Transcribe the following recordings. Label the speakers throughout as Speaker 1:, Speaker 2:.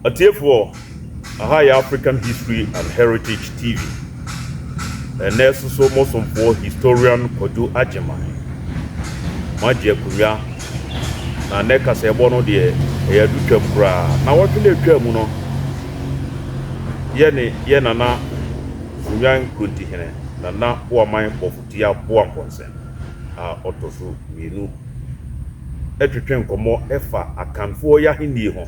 Speaker 1: Atiefoɔ, aha yɛ African History and Heritage TV. Ɛnnɛ nso so mo somfoɔ Historian Kwadwo Agyeman. Moagye akonnwa, na nnɛ kasaɛbɔ no deɛ ɛyɛ adutwam koraa. Nnawɔtwe no a ɛtwaa mu no, yɛne yɛn Nana Sunnwan Kurontihene, Nana Boaman Bɔfotia Boampɔnsɛn a ɔtɔ so mmienu twetwe nkɔmmɔ fa Akanfoɔ y'ahennie ho.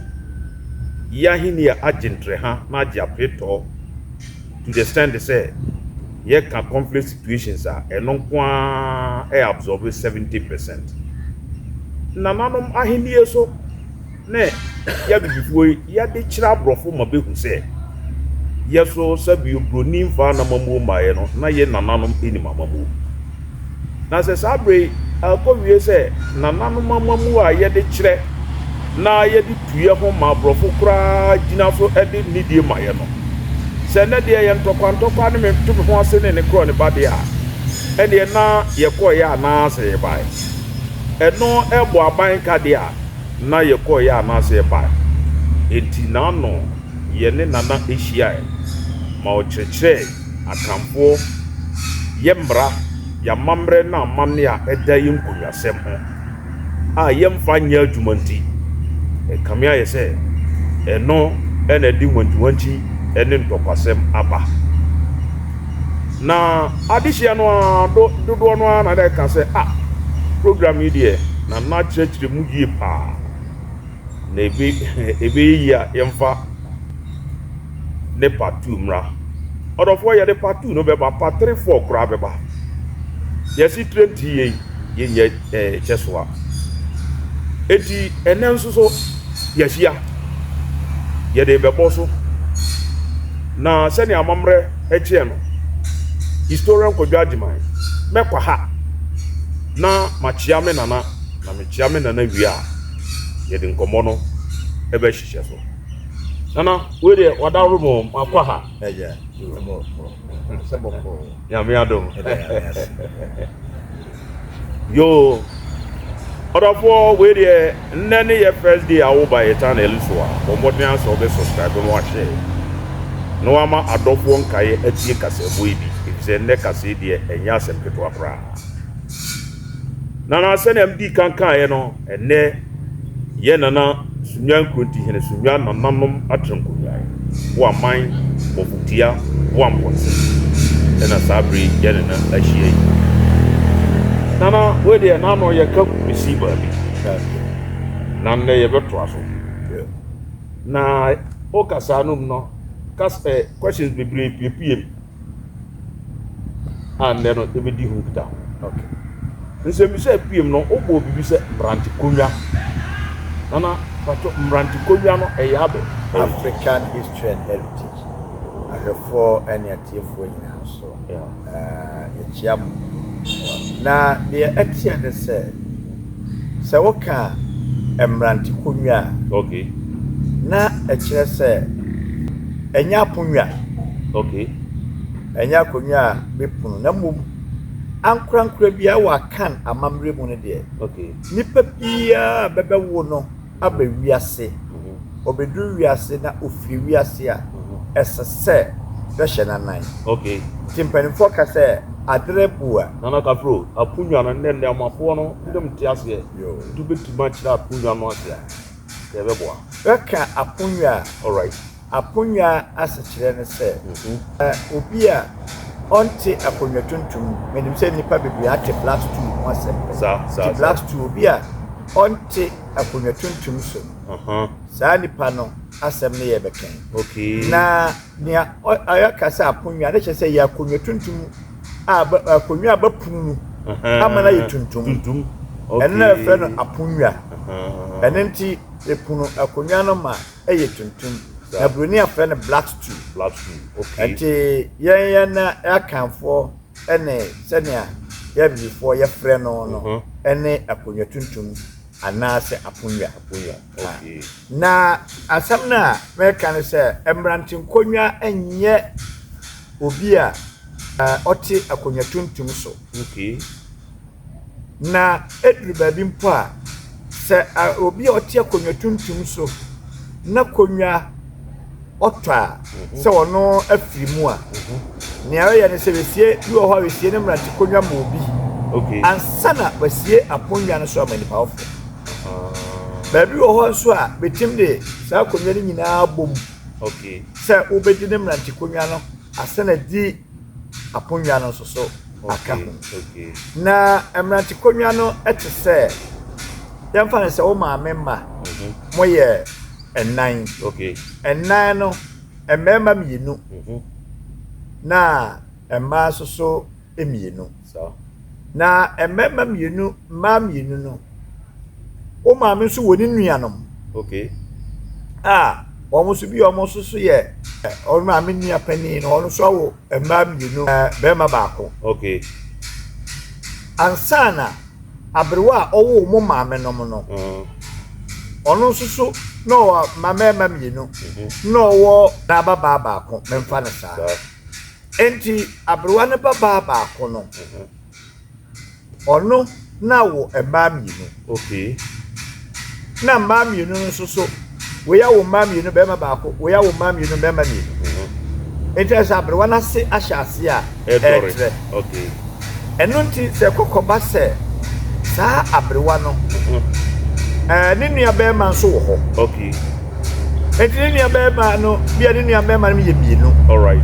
Speaker 1: Y'ahennie a agye ntrɛha na agye aperetɔɔ to the extent sɛ yɛka conflict situations a ɛno nko ara ɛ absorb 70%. Nananom ahennie so ne y'abibifoɔ yi yɛde kyerɛ aborɔfo ma bɛhu sɛ yɛ so sɛbi obroni mfaa n'amammuo mmaeɛ no na yɛ nananom nim amammuo. Na sɛ saa berɛ yi akɔwie sɛ nananom amammuo a yɛde kyerɛ na yɛde tu yɛ ho ma aborɔfo koraa gyina so de nidie ma yɛ no, sɛ ɛnnɛ deɛ yɛ ntɔkwa ntɔkwa ne me to me ho ase ne ne korɔ ne ba deɛ a, ɛnneɛ na yɛkɔeɛ anaasɛ yɛbaeɛ. Ɛno bɔ aban ka deɛ a, na yɛkɔeɛ anaasɛ yɛbaeɛ. Enti n'ano yɛne Nana hyiaeɛ ma ɔkyerɛkyerɛɛ Akanfoɔ yɛ mmara, yɛn amammerɛ ne amanne a ɛda yɛn nkonnwasɛm ho a yɛmfa nyɛ adwuma nti, ɛkame ayɛ sɛ ɛno na ɛde nwantiwanti ne ntɔkwasɛm aba. Na adehyeɛ no ara do dodoɔ no ara na na ɛka sɛ, ah, program yi deɛ Nana akyerɛkyerɛ mu yie paa, na ebe ɛbɛyɛ yie a yɛmfa ne part 2 mmra. Ɔdɔfoɔ yɛde part 2 no bɛba, part 3, 4 koraa bɛba. Yɛsi tire nti yei yɛnyɛ ɛɛ kyɛ so a. Eti ɛnɛ nso so yɛahyia, yɛde bɛbɔ so. Na sɛnea amammerɛ kyerɛ no, Historian Kwadwo Agyeman, mɛkɔ ha na makyea me nana, na mekyea me nana wie a, yɛde nkɔmmɔ no bɛhyehyɛ so. Nana, wei deɛ wadaworo mo, makɔ ha.
Speaker 2: Agya, sɛ bɔkɔɔ.
Speaker 1: Nyame adom. Yoo, ɔdɔfoɔ wei deɛ nnɛ ne yɛ first day a woba yɛ channel so a, bɔ mmɔden ara sɛ wobɛ subscribe na wahyɛ na wama adɔfoɔ nkaeɛ atie kasaɛbɔ yi bi, efisɛ nnɛ kasa yi deɛ ɛnyɛ asɛm ketewa koraa. Nana, sɛnea medii kan kaeɛ no, ɛnnɛ yɛ Nana Sunyani Nkurontihene Sunyani nananom atrenkonnwan, Boaman, Bɔfotia, Boampɔnse, ɛna saa bere yi yɛne no ahyia yi. Nana, wei deɛ n'ano yɛka bɛsi baabi, na nnɛ yɛbɛtoa so. Na woka saa no mu no, kas, eh, questions bebree piepie mu. a nnɛ no yɛbɛdi ho nkitaho.
Speaker 2: Okay.
Speaker 1: Nsɛmmisa a ɛpiem no, wobɔɔ biribi sɛ mmerante konwa. Nana, patwo mmerante konwa no ɛyɛ abɛ?
Speaker 2: African History and Heritage ahwɛfoɔ ne atiefoɔ nyinaa nso, yɛkyia mo. Na deɛ ɛteɛ ne sɛ, sɛ woka mmerante konwa a,
Speaker 1: Okay.
Speaker 2: na ɛkyerɛ sɛ ɛnyɛ aponnwa.
Speaker 1: Okay.
Speaker 2: Ɛnyɛ akonnwa a bɛpono na mmom ankorankora biara wɔ Akan amammerɛ mu no deɛ,
Speaker 1: Okay.
Speaker 2: nipa biara a bɛbɛwo no aba wiase, ɔbɛduru wiase na ɔfiri wiase a, ɛsɛ sɛ bɛhyɛ n'anan.
Speaker 1: Okay.
Speaker 2: Nti mpanimfoɔ ka sɛ aderɛ bu a.
Speaker 1: Nana Kafro, aponnwa no nnɛ nnɛɛmafoɔ no ndɛm te aseɛ.
Speaker 2: Yoo.
Speaker 1: Nti wobɛtumi akyerɛ aponnwa no ase a, ɛbɛboa.
Speaker 2: Bɛka aponnwa a.
Speaker 1: Alright.
Speaker 2: Akonnwa asekyerɛ ne sɛ, obi a ɔnte akonnwa tuntum, menim sɛ nnipa bebree ate black stool ho asɛm pɛ. Nti black stool, obi a ɔnte akonnwa tuntum so no, saa nipa no asɛm no yɛ bɛkɛn. Na nea ɔka sɛ akonnwa, ne kyerɛ sɛ yɛ akonnwa tuntum a akonnwa a bɛpono mu ama no ayɛ tuntum. Ɛno na yɛfrɛ no akonnwa. Ɛno nti, epono akonnwa no ma yɛ tuntum na buroni afrɛ no black stew.
Speaker 1: Black stew, okay.
Speaker 2: Nti yɛn yɛn na Akanfoɔ ne sɛnea yɛn abibifoɔ yɛfrɛ no no mhm. ne akonnwa tuntum anaasɛ aponnwa.
Speaker 1: Aponnwa, okay.
Speaker 2: Na asɛm no a mɛka no sɛ mmerante nkonnwa nyɛ obi a ɔte akonnwa tuntum so.
Speaker 1: Okay.
Speaker 2: Na ɛduru baabi mpo a, sɛ obi a ɔte akonnwa tuntum so na konnwa ɔtɔ a, sɛ ɔno afiri mu a, nea ɔyɛ ne sɛ wɔsie bi wɔ hɔ a wɔsie ne mmerante konwa ma obi ansa na wɔasie aponnwa no so ama nipa foforɔ. Baabi wɔ hɔ nso a bɛtim de saa akonnwa no nyinaa bom sɛ wobɛdi ne mmerante konwa no ansa na di aponnwa no nso so aka ho. Na mmerante konwa no te sɛ yɛmfa no sɛ wo maame mma moyɛ nnan. Nnan no, mmarima mmienu na mmaa nso so mmienu. Na mmarima mmienu, mmaa mmienu no, wo maame nso wɔ ne nuanom a wɔn nso bi wɔn nso so yɛ wɔn maame nua panin no, wɔn nso awo mmaa mmienu, barima baako. Ansa na aberewa a ɔwoo mo maame nom no, ɔno nso so na ɔwɔ mma mmarima mmienu, na ɔwɔ n'ababaa baako, memfa no saa. Enti aberewa no babaa baako no, ɔno na awo mmaa mmienu.
Speaker 1: Okay.
Speaker 2: Na mmaa mmienu no nso so, wei awo mmaa mmienu barima baako, wei awo mmaa mmienu mmarima mmienu. Enti ayɛ sɛ aberewa no ase ahyɛ ase a ɛretrɛ.
Speaker 1: Okay.
Speaker 2: Ɛno nti sɛ ɛkɔkɔba sɛ saa aberewa no, ɛɛ ne nua barima nso wɔ hɔ.
Speaker 1: Okay.
Speaker 2: Enti ne nua barima no, bia ne nua mmarima no yɛ mmienu.
Speaker 1: All right.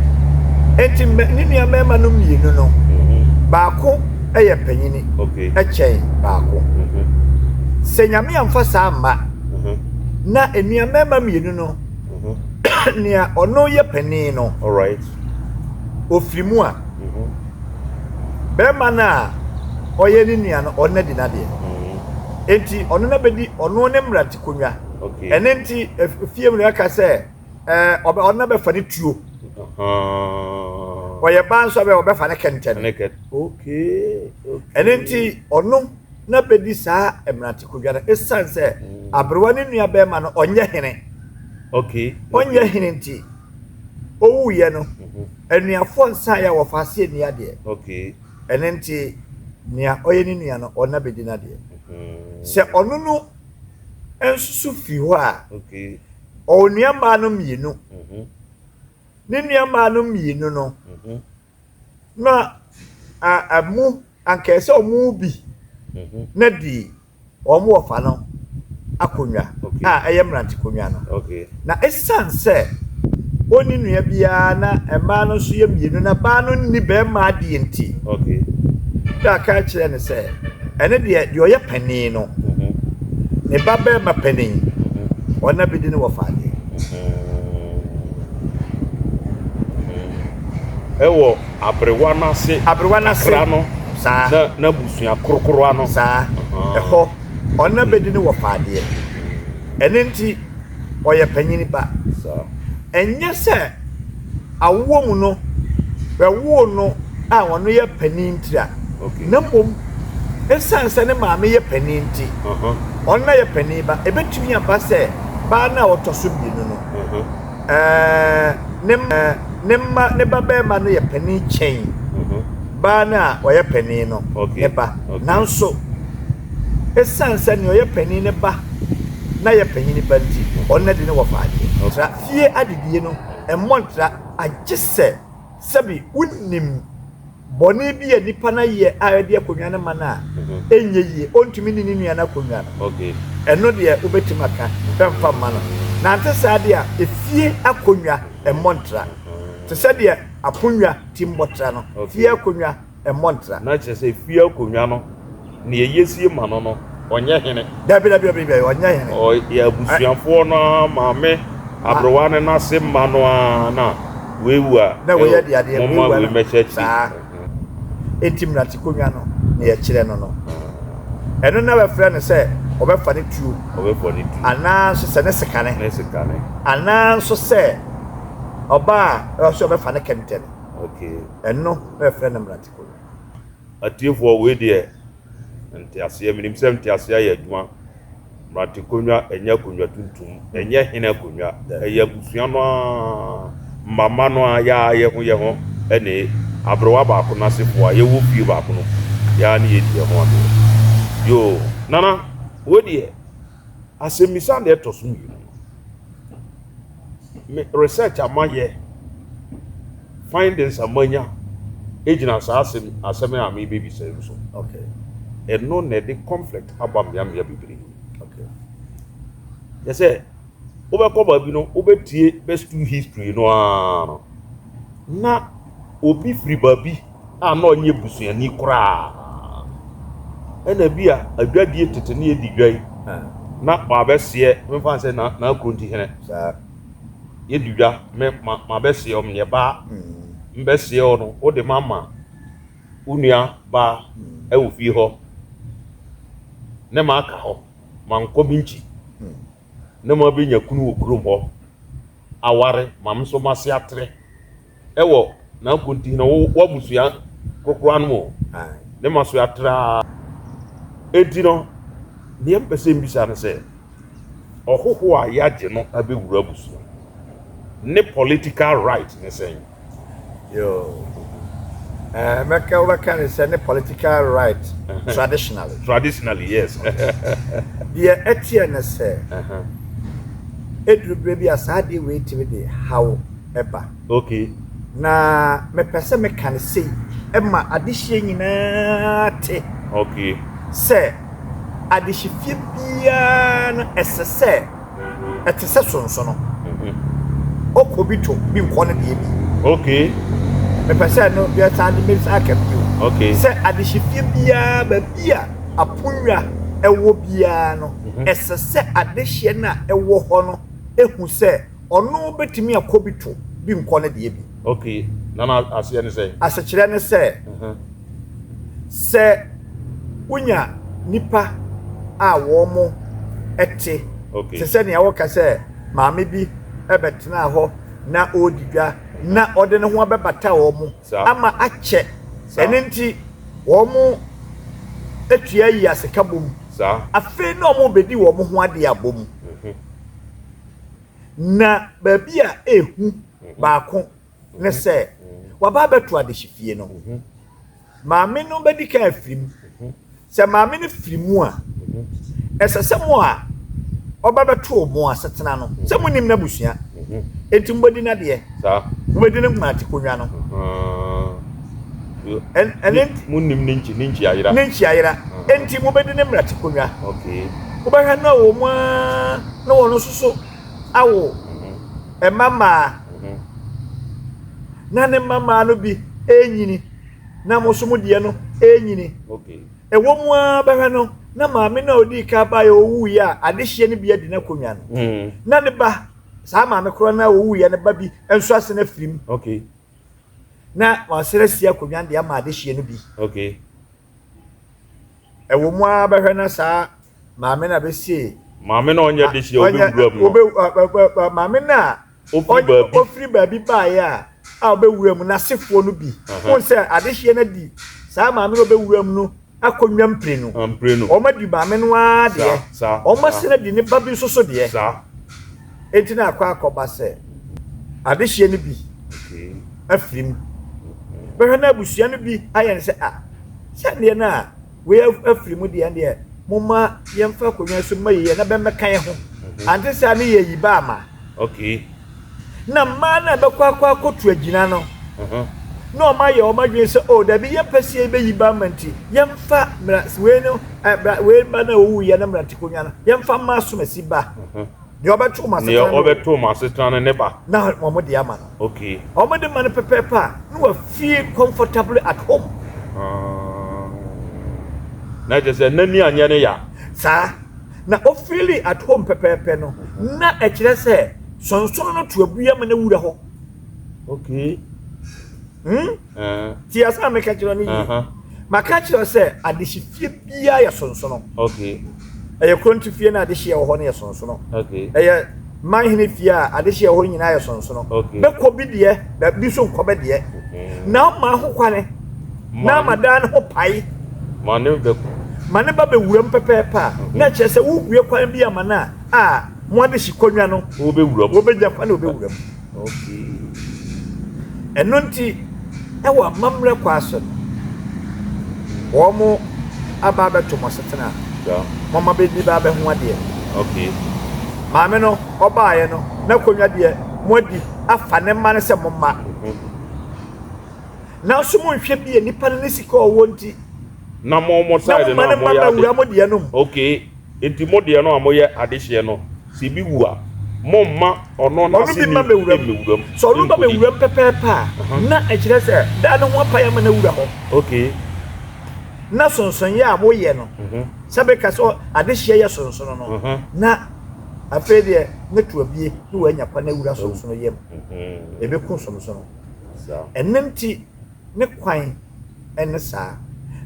Speaker 2: Enti ne nua mmarima no mmienu no, baako yɛ panyini
Speaker 1: okay.
Speaker 2: kyɛn baako. Sɛ Nyame amfa saa amma, na nua mmarima mmienu no, nea ɔno yɛ panin no,
Speaker 1: All right.
Speaker 2: ofiri mu a, bɛrima no a ɔyɛ ne nua no, ɔno na di n'adeɛ. Enti ɔno na bɛdi ɔno ne mmerante konwa.
Speaker 1: Okay.
Speaker 2: Ɛno nti efie mu no yɛka sɛ ɛɛ ɔbɛ ɔno na bɛfa ne tuo. Ɔyɛ baa nso abɛ ɔbɛfa ne kɛntɛn.
Speaker 1: Ne kɛt. Okay. Okay.
Speaker 2: Ɛno nti ɔno na bɛdi saa mmerante konwa no esan sɛ aberewa ne nua bɛrima no ɔnyɛ hene.
Speaker 1: Okay.
Speaker 2: Ɔnyɛ hene nti owuiɛ no anuafoɔ nsa yɛ a wɔfa ase ani adeɛ.
Speaker 1: Okay.
Speaker 2: Ɛno nti nea ɔyɛ ne nua no ɔno na bɛdi n'adeɛ. Sɛ ɔno no nso so firi hɔ a, ɔwɔ nua mmaa no mmienu. Ne nua mmaa no mmienu no, na ɛmu anka ɛsɛ wɔn bi na di wɔn wɔfa no akonnwa a ɛyɛ mmerante konwa no. Na esiane sɛ ɔnni nua biara na mmaa no nso yɛ mmienu na baa no nni barima adeɛ nti, na aka kyerɛ no sɛ ɛno deɛ deɛ ɔyɛ panin no, ne ba barima panin, ɔno na bɛdi ne wɔfa adeɛ.
Speaker 1: Ɛwɔ aberewa no ase.
Speaker 2: Aberewa no ase.
Speaker 1: Kakra no.
Speaker 2: Saa.
Speaker 1: Na n'abusua korokoroa no.
Speaker 2: Saa. Ɛhɔ. Ɔno na bɛdi ne wɔfa adeɛ. Ɛno nti, ɔyɛ panyin ba. Ɛnyɛ sɛ awoɔ mu no, bɛwoo no a ɔno yɛ panin ntira, na mmom ɛsiane sɛ ne maame yɛ panin nti, ɔno na yɛ panin ba. Ɛbɛtumi aba sɛ baa no a ɔtɔ so mmienu no, ne ne mma ne ba barima no yɛ panin kyɛn baa no a ɔyɛ panin no ne ba. Nanso Esiane sɛ nea ɔyɛ panin no ba na yɛ panyin ba nti, ɔno na di ne wɔfa adeɛ. Tra fie adedie no mmɔ ntra agye sɛ sɛbi wonim bɔne bi a nipa no ayɛ a ɛde akonnwa no ma no a ɛnyɛ yie, ɔntumi nni ne nua no akonnwa no. Ɛno deɛ wobɛtumi aka bɛmfa mma no. Na ante saa deɛ a, efie akonnwa mmɔ ntra. Te sɛ deɛ aponnwa ti mmɔ tra no, fie akonnwa mmɔ ntra.
Speaker 1: Na kyerɛ sɛ fie akonnwa no, nea yɛsie ma no no, ɔnyɛ hene.
Speaker 2: Dabi, dabi, dabi, dabi, ɔnyɛ hene.
Speaker 1: Ɔyɛ abusuafoɔ no ara maame aberewa no n'ase mma no ara na wei wu a,
Speaker 2: Na wei adi adeɛ, wei
Speaker 1: momma
Speaker 2: wu a
Speaker 1: wei
Speaker 2: na
Speaker 1: mmɛhyɛ akyiri.
Speaker 2: saa. Enti mmerante konwa no, nea ɛkyerɛ no no, ɛno na bɛfrɛ no sɛ ɔbɛfa ne tuo.
Speaker 1: Ɔbɛfa ne tuo.
Speaker 2: Anaa nso sɛ ne sekane.
Speaker 1: Ne sekane.
Speaker 2: Anaa nso sɛ ɔbaa a ɔsɛ ɔbɛfa ne kɛntɛn.
Speaker 1: Okay.
Speaker 2: Ɛno na yɛfrɛ no mmerante konwa.
Speaker 1: Atiefoɔ, wei deɛ nteaseɛ, menim sɛ nteaseɛ ayɛ adwuma. Mmerante konwa ɛnyɛ akonnwa tuntum, ɛnyɛ hene akonnwa, ɛyɛ abusua no ara, mmamma no ara, yɛa yɛ ho yɛ ho ɛne aberewa baako no asefoɔ a yɛwɔ fie baako no, yɛa ne yɛdi yɛ ho adeɛ. Yoo, Nana, wei deɛ asɛmmisa na ɛtɔ so mmienu no. me research a mayɛ, findings a manya gyina saa asɛm asɛm a mebɛbisa yi so.
Speaker 2: Okay.
Speaker 1: Ɛno na ɛde conflict aba mmeammea bebree.
Speaker 2: Okay.
Speaker 1: Kyɛ sɛ wobɛkɔ baabi no wobɛtie bɛstu history no ara no na obi firi baabi a na ɔnyɛ busuani koraa ɛna bi a adwadie tete ne yɛdi dwa yi na wabɛseɛ memfa sɛ na n'akuro nti hene yɛdi dwa me ma mabɛseɛ ɔm yɛ baa mbɛseɛ ɔ no wode ma ma wo nua baa ɛwɔ fie hɔ ne ma aka hɔ mankɔ me nkyi ne ma bɛnya kunu wɔ kurom hɔ aware ma me nso mase atrɛ ɛwɔ n'akonti na wo w'abusua korokoro ano o ne ma so atra enti no deɛ mpɛ sɛ mbisa no sɛ ɔhoho a yɛagye no abɛwura abusua ne political right ne sɛn?
Speaker 2: Yoo. Eh, mɛka wobɛka ne sɛ ne political right traditionally.
Speaker 1: Traditionally, yes.
Speaker 2: Deɛ ɛteɛ ne sɛ ɛduru berɛ bi a saa adeɛ wei tumi de haw ɛba.
Speaker 1: Okay.
Speaker 2: Na mepɛ sɛ meka no sei ɛma adehyeɛ nyinaa te.
Speaker 1: Okay.
Speaker 2: Sɛ adehyefie biara no ɛsɛ sɛ ɛte sɛ sonsono. Ɔkɔ bi to bi nkɔ no deɛ bi.
Speaker 1: Okay.
Speaker 2: Mepɛ sɛ no yɛsan de me aka bio.
Speaker 1: Okay.
Speaker 2: Sɛ adehyefie biara baabi a aponnwa ɛwɔ biara no ɛsɛ sɛ adehyeɛ no a ɛwɔ hɔ no ehu sɛ ɔno bɛtumi akɔ bi to bi nkɔ no deɛ bi.
Speaker 1: Okay. Na na aseɛ ne sɛ?
Speaker 2: Asekyerɛ ne sɛ sɛ wonya nipa a wɔn te te sɛ nea wɔka sɛ maame bi bɛtenaa hɔ na ɔredi dwa na ɔde ne ho abɛbata wɔn ama akyɛ ɛno nti wɔn atua yi aseka bom afei na wɔn bɛdi wɔn ho adeɛ abom na baabi a ehu baako ne sɛ waba abɛto adehyefie no. Maame no bɛdi kan afiri mu. Sɛ maame no firi mu a, ɛsɛ sɛ mo a ɔba bɛtoo mo asetena no, sɛ monim n'abusua, enti mobɛdi n'adeɛ, mobɛdi ne nkwate konwa no.
Speaker 1: Ɛne monim ne nkyi, ne nkyi ayera.
Speaker 2: Ne nkyi ayera. Enti mobɛdi ne mmerate konwa. Wobɛhwɛ no a wɔ mu ara na wɔn nso so awo mma mmaa. Na ne mma mmaa no bi renyini, na mo nso mo deɛ no renyini. Ɛwɔ mu ara bɛhwɛ no, na maame no a ɔdii kan baeɛ ɔwuiɛ a adehyeɛ no bi adi n'akonnwa no, mm. na ne ba, saa maame korɔ no a ɔwuiɛ no ba bi nso asene afiri mu. Na wasene asi akonnwa no de ama adehyeɛ no bi. Ɛwɔ mu ara bɛhwɛ na saa maame no a bɛsie.
Speaker 1: Maame no a ɔnyɛ dehyeɛ ɔbɛwura mu
Speaker 2: no. Maame no a
Speaker 1: Ɔfiri baabi.
Speaker 2: Ɔfiri baabi baeɛ a a ɔbɛwura mu n'asefoɔ no bi. Wohu sɛ adehyeɛ no adi saa maame no ɔbɛwura mu no akonnwa mprenu.
Speaker 1: Mprenu.
Speaker 2: Wɔn adi maame no ara deɛ.
Speaker 1: Saa.
Speaker 2: Wɔn asene adi ne ba bi nso so deɛ.
Speaker 1: Saa.
Speaker 2: Enti na akɔ akɔba sɛ adehyeɛ no bi afiri mu. Bɛhwɛ na abusua no bi ayɛ no sɛ a sɛdeɛ no a Wei afiri mu deɛ ɛndeɛ momma yɛmfa akonnwa so mma yie na bɛmmɛka yɛ ho. Mhm. Ante saa ne yɛ yi ba ama.
Speaker 1: Okay.
Speaker 2: Na mmaa no a bɛkɔ akɔ akɔtu agyina no, mhm. na wɔn ayɛ wɔn adwene sɛ oh dabi yɛmpɛ sɛ yɛbɛyi ba ama nti yɛmfa mmra wei no eh, wei ba no a ɔwu yɛ no mmerante konwa no yɛmfa mma asomasi ba. Mhm. Deɛ ɔbɛto wɔn asetena
Speaker 1: no. Deɛ ɔbɛto wɔn asetena no ne ba.
Speaker 2: Na wɔn de ama no.
Speaker 1: Okay.
Speaker 2: Wɔn de ma no pɛpɛɛpɛ a, na wa feel comfortably at home.
Speaker 1: Ah. Na kyerɛ sɛ n'ani anyɛ ne ya.
Speaker 2: Saa. Na o feeli at home pɛpɛɛpɛ no, na ɛkyerɛ sɛ sonsono no to abua ma no wura hɔ.
Speaker 1: Okay.
Speaker 2: Hmm? Ti asɛm a meka kyerɛ no yie. Maka kyerɛ sɛ adehyefie biara yɛ sonsono.
Speaker 1: Okay.
Speaker 2: Ɛyɛ kuronti fie na adehyeɛ wɔ hɔ no yɛ sonsono.
Speaker 1: Okay.
Speaker 2: Ɛyɛ manhene fie a adehyeɛ wɔ hɔ nyinaa yɛ sonsono.
Speaker 1: Okay.
Speaker 2: Bɛkɔ bi deɛ, na bi nso nkɔ bɛ deɛ.
Speaker 1: Mm-hmm.
Speaker 2: Na ɔma ho kwane, na ama dan no ho pae.
Speaker 1: Ma ne bɛ
Speaker 2: ma ne ba bɛwura mu pɛpɛɛpɛ a, mm-hmm. na kyerɛ sɛ wobue kwan bi ama no a, a mo adehye konwa no,
Speaker 1: wobɛwura mu.
Speaker 2: Wobɛnya kwan na wobɛwura mu.
Speaker 1: Okay.
Speaker 2: Ɛno nti, ɛwɔ amammerɛ kwan so no, wɔn aba abɛto mo asetena a, mama bɛdi ba abɛho adeɛ.
Speaker 1: Okay.
Speaker 2: Maame no, ɔbaeɛ no, n'akonnwa deɛ, Moadi afa ne mma no sɛ mo mma. Nanso monhwɛ bi a nipa no ne sika a ɔwɔ nti.
Speaker 1: Na mo mo
Speaker 2: Na
Speaker 1: side
Speaker 2: momma
Speaker 1: no a
Speaker 2: ne mma
Speaker 1: moyɛ ade.
Speaker 2: mmɛwura mo deɛ no mu.
Speaker 1: Okay, nti mo deɛ no a moyɛ adehyeɛ no, sɛ ebi wu a, momma ɔno
Speaker 2: Ɔno bi
Speaker 1: n'aseni
Speaker 2: mma mmɛwura mu.
Speaker 1: mmɛwura mu
Speaker 2: Sɛ ɔno ba
Speaker 1: nkɔdidi.
Speaker 2: bɛwura mu pɛpɛɛpɛ a, na ɛkyerɛ sɛ daa no ho apae ama no awura hɔ.
Speaker 1: Okay.
Speaker 2: Na sonsonyɛ a moyɛ no, sɛ meka sɛ adehyeɛ yɛ sonsono no, na afei deɛ ne to abie na wanya kwan awura sonsono yam. Ɛbɛku sonsono. Ɛno nti ne kwan ne saa.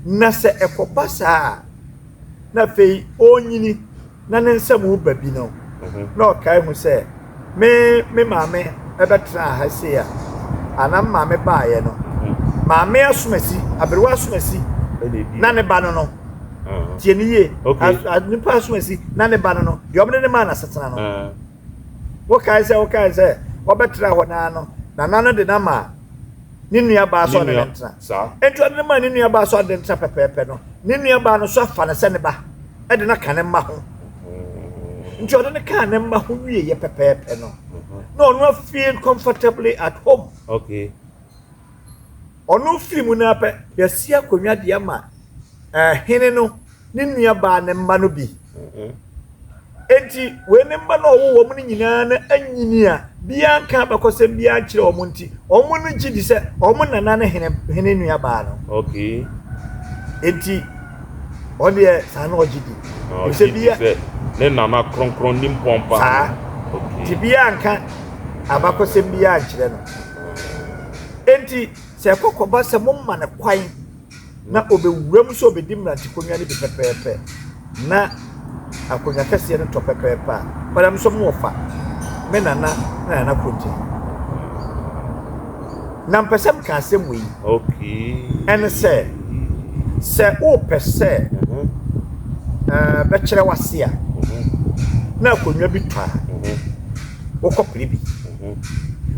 Speaker 2: Na sɛ ɛkɔba saa a, na afei ɔrenyini na ne nsam reba bi no, na ɔkae hu sɛ, me me maame bɛtenaa ha sei a, anaa me maame baeɛ no, maame asomasi, aberewa asomasi, na ne ba no no. Tie ne yie, nipa asomasi na ne ba no no, deɛ ɔmde ne maa n'asetena no. Wokae sɛ wokae sɛ ɔbɛtra hɔ naa no, nana no de no ama ne nua baa sɛ ɔne no ntena. Enti ɔde no maa ne nua baa sɛ ɔde no ntena pɛpɛɛpɛ no, ne nua baa no nso afa no sɛ ne ba de no aka ne mma ho. Nti ɔde no kaa ne mma ho wieɛ pɛpɛɛpɛ no, na ɔno afeel comfortably at home.
Speaker 1: Okay.
Speaker 2: Ɔno firi mu no ara pɛ, yɛasi akonnwa de ama hene no ne nuabaa ne mma no bi. Enti wei ne mma no a ɔwɔ wɔn no nyinaa no anyini a biara nka abakɔsɛm biara nkyerɛ wɔn nti, wɔn no gye di sɛ wɔn nana ne hene hene nuabaa no.
Speaker 1: Okay.
Speaker 2: Enti wɔn deɛ saa na ɔgye di.
Speaker 1: Ɔgye di sɛ ne nana kronkron ne mpɔmpa.
Speaker 2: Saa.
Speaker 1: Okay.
Speaker 2: Nti biara nka abakɔsɛm biara nkyerɛ no. Enti sɛ ɛkɔkɔba sɛ moma no kwan na ɔbɛwura mu sɛ ɔbɛdi mmerantekonwa no bi pɛpɛɛpɛ, na akonnwa kɛseɛ no tɔ pɛpɛɛpɛ a, kwadam nso mo wɔfa me nana na nana Kronten. Na mpɛ sɛ meka asɛm wei.
Speaker 1: Okay.
Speaker 2: Ɛne sɛ, sɛ wopɛ sɛ bɛkyerɛ w'ase a, na akonnwa bi tɔ a, wokɔpere bi.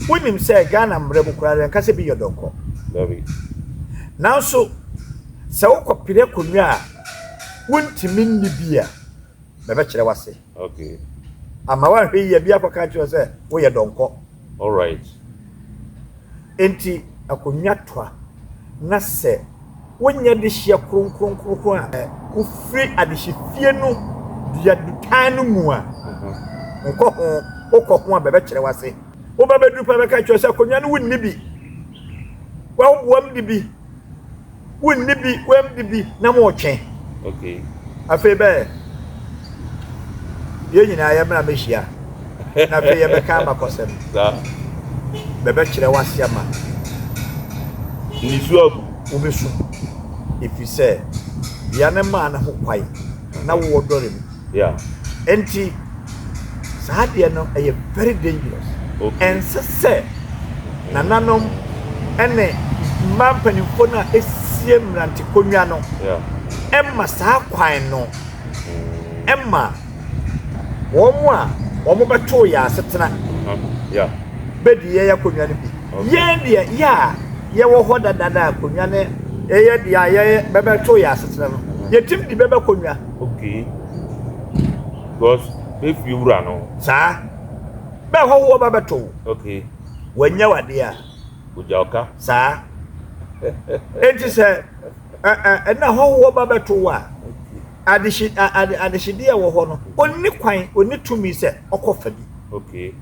Speaker 2: Wonim sɛ Ghana mmara mu koraa yɛnka sɛ bi yɛ dɔnkɔ. Nanso sɛ wokɔpere akonnwa a wontumi nni bi a, bɛbɛkyerɛ w'ase.
Speaker 1: Okay.
Speaker 2: Ama woanhwɛ yie a bi akɔka akyerɛ wo sɛ woyɛ dɔnkɔ.
Speaker 1: All right.
Speaker 2: Enti akonnwa tɔ a, na sɛ wonyɛ dehyeɛ kronkronkronkron a wofiri adehyefie no dua dutan no mu a, nkɔ ho, wokɔ ho a bɛbɛkyerɛ w'ase. Woba bɛduru pɛ bɛka kyerɛ sɛ akonnwa no wonni bi, woboam de bi, wonni bi, woam de bi na moretwe.
Speaker 1: Okay.
Speaker 2: Afei bɛyɛ yɛn nyinaa yɛmmra mmɛhyia na afei yɛbɛka abakɔsɛm. Bɛbɛkyerɛ w'ase ama.
Speaker 1: Nisuo agu.
Speaker 2: Wobɛsu, ɛfiri sɛ dua no maa no ho kwan na wowɔ dɔre mu.
Speaker 1: Yeah.
Speaker 2: Enti saa adeɛ no ɛyɛ very dangerous.
Speaker 1: Okay.
Speaker 2: Ɛnsɛ sɛ nananom ɛne mmaa mpanimfoɔ no a ɛsie mmerante konwa no
Speaker 1: Yeah.
Speaker 2: ɛma saa kwan no ɛma wɔn a wɔn bɛtoo yɛn asetena
Speaker 1: Yeah.
Speaker 2: bɛdi yɛn akonnwa no bi.
Speaker 1: Okay.
Speaker 2: Yɛn deɛ yɛ a yɛwɔ hɔ dada akonnwa no yɛyɛ deɛ a yɛyɛ bɛbɛtoo yɛn asetena no yɛtim di bɛbɛ konwa.
Speaker 1: Okay. Because bɛfie wura no.
Speaker 2: Saa. Bɛ hɔhoɔ ba bɛto wo.
Speaker 1: Okay.
Speaker 2: Wanya wadeɛ a.
Speaker 1: Ogya ɔka.
Speaker 2: Saa. Enti sɛ ɛna hɔhoɔ ba bɛto wo a, adehye ade adehyedeɛ a ɛwɔ hɔ no, ɔnni kwan, ɔnni tumi sɛ ɔkɔ fa bi.
Speaker 1: Okay.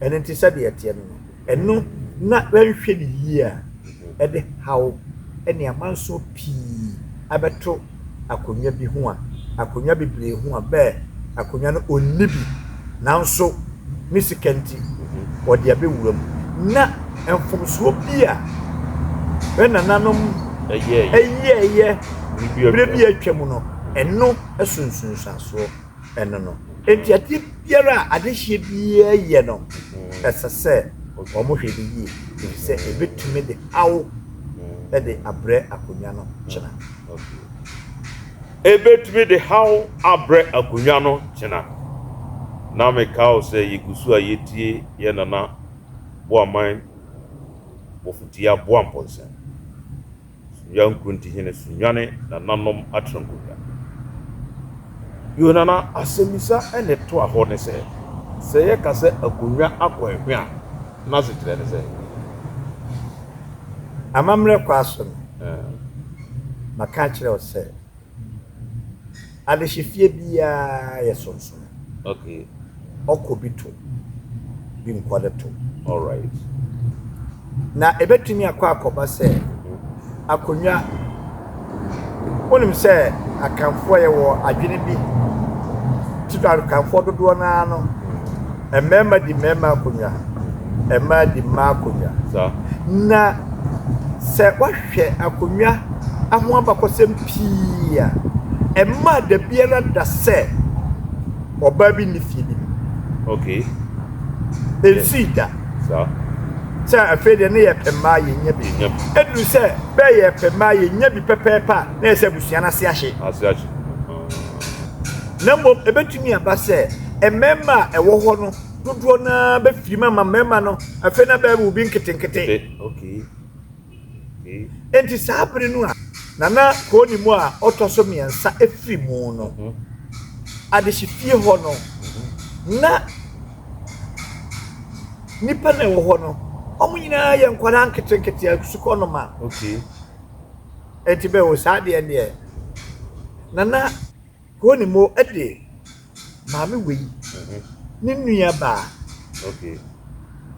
Speaker 2: Ɛno nti sɛdeɛ ɛteɛ no no, ɛno na bɛnhwɛ no yie a, ɛde haw ne amansoɔ pii abɛto akonnwa bi ho a, akonnwa bebree ho a bɛɛ akonnwa no ɔnni bi, nanso ne sika nti ɔde abɛwura mu. Na mfomsoɔ bi a bɛ nananom ɛyɛɛyɛ berɛ bi a atwa mu no, ɛno so nsunsuansoɔ ɛno no. Enti adeɛ biara a adehyeɛ biara yɛ no, ɛsɛ sɛ wɔhwɛ no yie, ɛfiri sɛ ɛbɛtumi de haw de abrɛ akonnwa no kyena.
Speaker 1: Ɛbɛtumi de haw abrɛ akonnwa no kyena. Na meka wo sɛ yɛgu so a yɛtie yɛn Nana Boaman Bofotia Boampɔnsɛn. Sunnwan Nkurontihene Sunnwane nananom atena nkonnwa. Yo Nana, asɛmmisa na ɛtoa hɔ ne sɛ. Sɛ yɛka sɛ akonnwa akɔ ɛhwe a, n'asekyerɛ ne sɛn?
Speaker 2: Amammerɛ kwa so no, maka akyerɛ wo sɛ adehyefie biara yɛ sonsono. Ɔkɔ bi to, bi nkɔ ne to.
Speaker 1: All right.
Speaker 2: Na ɛbɛtumi akɔ akɔba sɛ akonnwa, wonim sɛ Akanfoɔ yɛwɔ adwene bi, titire Akanfoɔ dodoɔ no ara no, mmarima di mmarima akonnwa, mmaa di mmaa akonnwa. Na sɛ woahwɛ akonnwa ho abakɔsɛm pii a, ɛmmaa da biara da sɛ ɔbaa bi nni fie bi mu.
Speaker 1: Okay.
Speaker 2: Ɛnsii da. Sɛ afei deɛ ne yɛpɛ mmaa yɛnya bi. Ɛduru sɛ bɛɛ yɛpɛ mmaa yɛnya bi pɛpɛɛpɛ a, na yɛ sɛ abusua no ase ahye. Na mmom ɛbɛtumi aba sɛ mmarima a ɛwɔ hɔ no dodoɔ no ara bɛfiri mu ama mmarima no afei na bɛyɛ obi nketenkete. Enti saa bere no a Nana Koonimu a ɔtɔ so mmiɛnsa firi mu no, adehyefie hɔ no, na nnipa na ɛwɔ hɔ no, wɔn nyinaa yɛ nkwadaa nketenkete asukɔnoma. Enti bɛwɔ saa deɛ deɛ, Nana Koonimu de maame wei ne nua baa.
Speaker 1: Okay.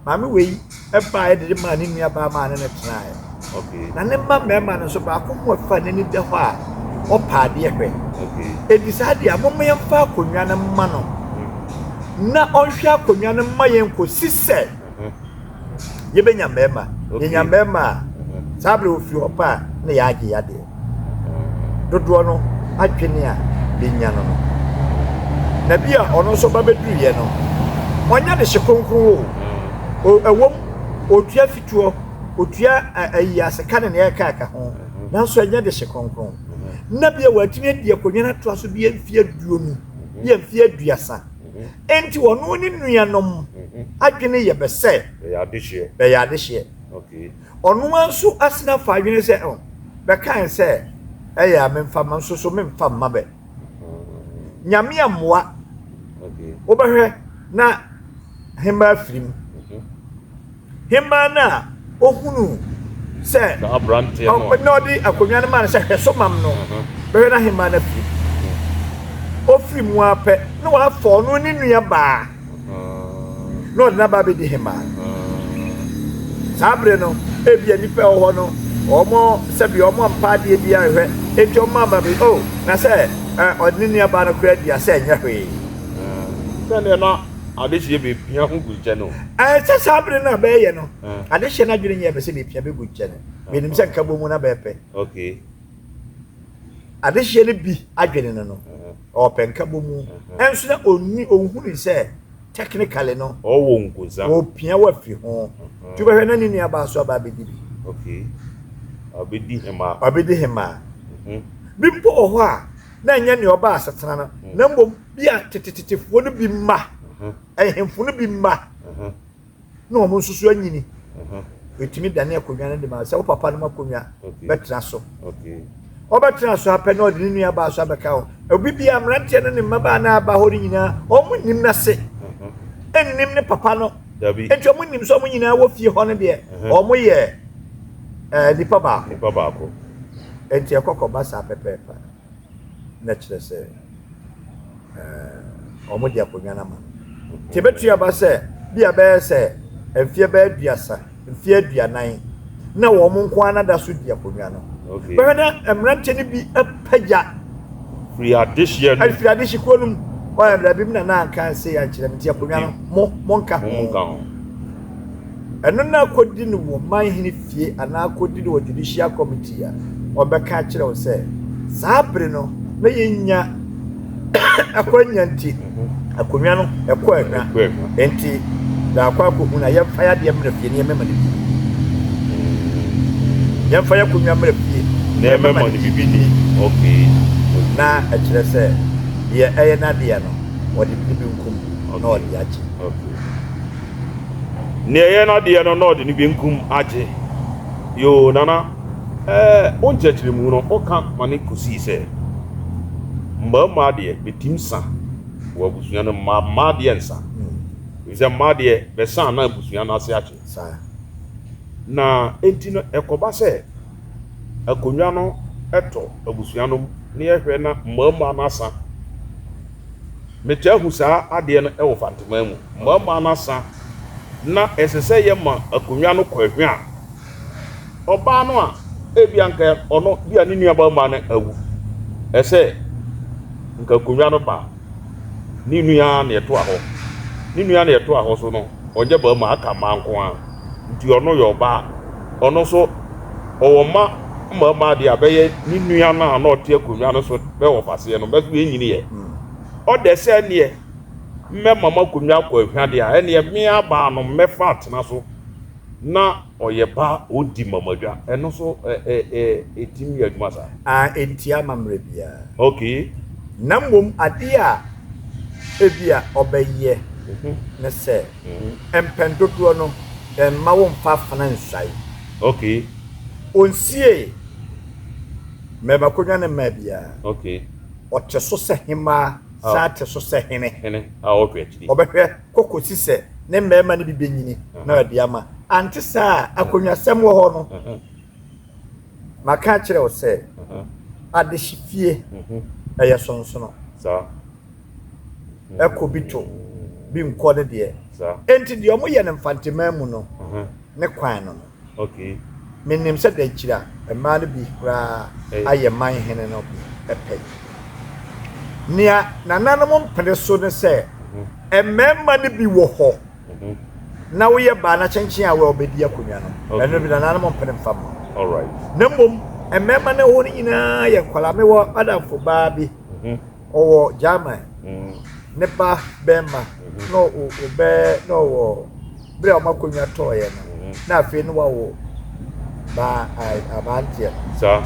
Speaker 2: Maame wei baeɛ de de maa ne nua baa maa ne ne tenaeɛ.
Speaker 1: Okay.
Speaker 2: Na ne mma mmarima no nso baako ho ɛfa n'ani da hɔ a ɔpa adeɛ hwɛ.
Speaker 1: Okay.
Speaker 2: Enti saa deɛ a momma yɛmfa akonnwa no mma no na ɔnhwɛ akonnwa no mma yɛn kɔsi sɛ Yɛbɛnya mmarima. Yɛnya mmarima a, saa berɛ wɔfiri hɔ pa a, na yɛagye yadeɛ. Dodoɔ no adwene a bɛnya no no. Na bi a ɔno nso ba bɛduruiɛ no, ɔnyɛ de hye kronkron o. Ɛwom, ɔtua fituo, ɔtua ayi aseka ne nea ɛka ɛka ho, nanso ɛnyɛ de hye kronkron. Na bi a wɔatumi adi akonnwa no atoa so bi mfeɛ 20, bi a mfeɛ 30. Enti ɔno ne nuanom adwene yɛ bɛ sɛ bɛyɛ adehyeɛ. Ɔno ara nso asena fa adwene sɛ, oh, bɛkae sɛ ɛyɛ a memfa ma nso so memfa mma bɛ. Nyame ammoa, wobɛhwɛ na hemaa firi mu. Hemaa no a ɔhunuu sɛ
Speaker 1: na
Speaker 2: ɔde akonnwa no maa no sɛ hwɛ so mam no, bɛhwɛ na hemaa no afiri mu. Ɔfiri mu ara pɛ na wafa ɔno ne nua baa na ɔde n'aba abɛdi hemaa. Saa bere no, ebia nnipa ɛwɔ hɔ no, wɔn sɛbi wɔn ampa adeɛ bi anhwɛ, enti wɔn ama bi, oh, na sɛ ɔde ne nua baa no koraa di a sɛ ɛnyɛ hwee.
Speaker 1: Sɛdeɛ na Adehyeɛ bɛpia ho gu nkyɛn o.
Speaker 2: Ɛɛ sɛ saa bere no a bɛyɛ no, adehyeɛ no adwene nyɛ bɛ sɛ bɛpia bɛgu nkyɛn. Menim sɛ nkabom mu na bɛpɛ.
Speaker 1: Okay.
Speaker 2: Adehyeɛ no bi adwene no no, ɔpɛ nkabom mu. Ɛnso na ɔnni ɔnhunu sɛ technically no.
Speaker 1: Ɔwɔ nkosa.
Speaker 2: Ɔpia wɔ afiri ho. Nti wobɛhwɛ na ne nua baa so aba abɛdi bi.
Speaker 1: Okay. Ɔbɛdi hemaa.
Speaker 2: Ɔbɛdi hemaa. Bi mpo wɔ hɔ a na ɛnyɛ nea ɔbaa asetena no, na mmom bi a tetetetefoɔ no bi mma, ahemfo no bi mma, na wɔn nso so anyini. Ɛtumi dane akonnwa no de ma sɛ wo papa no akonnwa bɛtena so. Ɔbɛtena so apɛ na ɔde ne nua baa so abɛka ho. Obi bia mmeranteɛ no ne mmabaa na aba hɔ no nyinaa, wɔn nnim n'ase, nnim ne papa no. Nti wɔn nim sɛ wɔn nyinaa wɔ fie hɔ no deɛ, wɔn yɛ ɛɛ nipa baako.
Speaker 1: Nipa baako.
Speaker 2: Nti ɛkɔkɔba saa pɛpɛɛpɛ. na kyerɛ sɛ wɔn de akonnwa no ama no. Nti ebetu aba sɛ bi a bɛyɛ sɛ mfeɛ bɛyɛ 30, mfeɛ 40 na wɔn nko ara da so di akonnwa no. Bɛhwɛ na mmeranteɛ no bi apagya
Speaker 1: firi adehyeɛ no
Speaker 2: firi adehye kuo no mu. Ɔyɛ mmerɛ bi mu na na anka nse yɛ ankyerɛ me nti akonnwa no mo mo nka ho. Ɛno na akɔdi no wɔ man hene fie anaa akɔdi no wɔ judicial committee a, wɔbɛka akyerɛ wo sɛ saa bere no na yɛnnya akwanya nti akonnwa no ɛkɔ ahwa nti daakɔ akɔhu na yɛmfa yɛ adeɛ mmerɛ fie na yɛmɛma no bi yɛmfa yɛ akonnwa mmerɛ fie
Speaker 1: na yɛmɛma no biribi ni okay
Speaker 2: na ɛkyerɛ sɛ deɛ ɛyɛ n'adeɛ no ɔde ne benkum na ɔde agye.
Speaker 1: Okay. Nea ɛyɛ n'adeɛ no na ɔde ne benkum agye. Yoo, Nana, ɛɛ, wo nkyerɛkyerɛmu no, woka ma ne kosii sɛ, mmarima deɛ, bɛtim sa wɔ abusua no mu, mmaa deɛ nsa. Efisɛ mmaa deɛ, bɛsa na abusua no ase akye.
Speaker 2: Saa.
Speaker 1: Na enti no, ɛkɔba sɛ akonnwa no tɔ abusua no mu na yɛhwɛ na mmarima no asa. Metaa hu saa adeɛ no wɔ Fanteman mu. Mmarima no asa na ɛsɛ sɛ yɛma akonnwa no kɔ ahwa a, ɔbaa no a ebia nka ɔno bi a ne nuabarima no awu, ɛsɛ nka akonnwa no ba ne nua na ɛtoa hɔ. Ne nua na ɛtoa hɔ so no, ɔnyɛ barima, aka mmaa nko ara. Nti ɔno yɛ ɔbaa. Ɔno nso ɔwɔ mma mmarima deɛ a bɛyɛ ne nua no a na ɔte akonnwa no so bɛwɔ faseɛ no, bɛso ɛnyiniiɛ. Ɔdɛ sɛ ɛneɛ mɛma m'akonnwa akɔ ahwa deɛ a, ɛneɛ me ara baa no mɛfa atena so na ɔyɛ ba a ɔdi mamadwa. Ɛno nso ɛtumi yɛ adwuma saa?
Speaker 2: Ah, ɛntia amammerɛ biara.
Speaker 1: Okay.
Speaker 2: Na mmom adeɛ a ebia ɔbɛyɛ ne sɛ, mpɛn dodoɔ no, mma womfa afena nsuae.
Speaker 1: Okay.
Speaker 2: Ɔnsiee mmarima akonnwa no mmaa biara.
Speaker 1: Okay.
Speaker 2: Ɔte so sɛ hemmaa, san te so sɛ hene.
Speaker 1: Hene a ɔhwɛ akyiri.
Speaker 2: Ɔbɛhwɛ kɔ kɔsi sɛ ne mmarima no bi bɛnyini na ɔde ama. Ante saa a, akonnwasɛm wɔ hɔ no, maka akyerɛ wo sɛ, adehyefie, ɛyɛ sonsono.
Speaker 1: Saa.
Speaker 2: Ɛkɔ bi to, bi nkɔ ne deɛ. Enti deɛ wɔyɛ no Mfanteman mu no, ne kwan no no.
Speaker 1: Okay.
Speaker 2: Menim sɛ Dankyira mmaa no bi koraa ayɛ man hene no bi pɛ. Nea nananom mpene so ne sɛ mmarima no bi wɔ hɔ na woyɛ baa na kyenkyen a wɔbɛdi akonnwa no, ɛno bi nananom mpene mfa mma. Na mmom mmarima no hɔ no nyinaa yɛ nkwadaa. Mewɔ adamfo baa bi. Ɔwɔ German. Ne ba bɛrima na ɔbɛ na ɔwɔ bere a wɔn akonnwa tɔɔeɛ no na afei no wawo ba aberanteɛ no.
Speaker 1: Saa.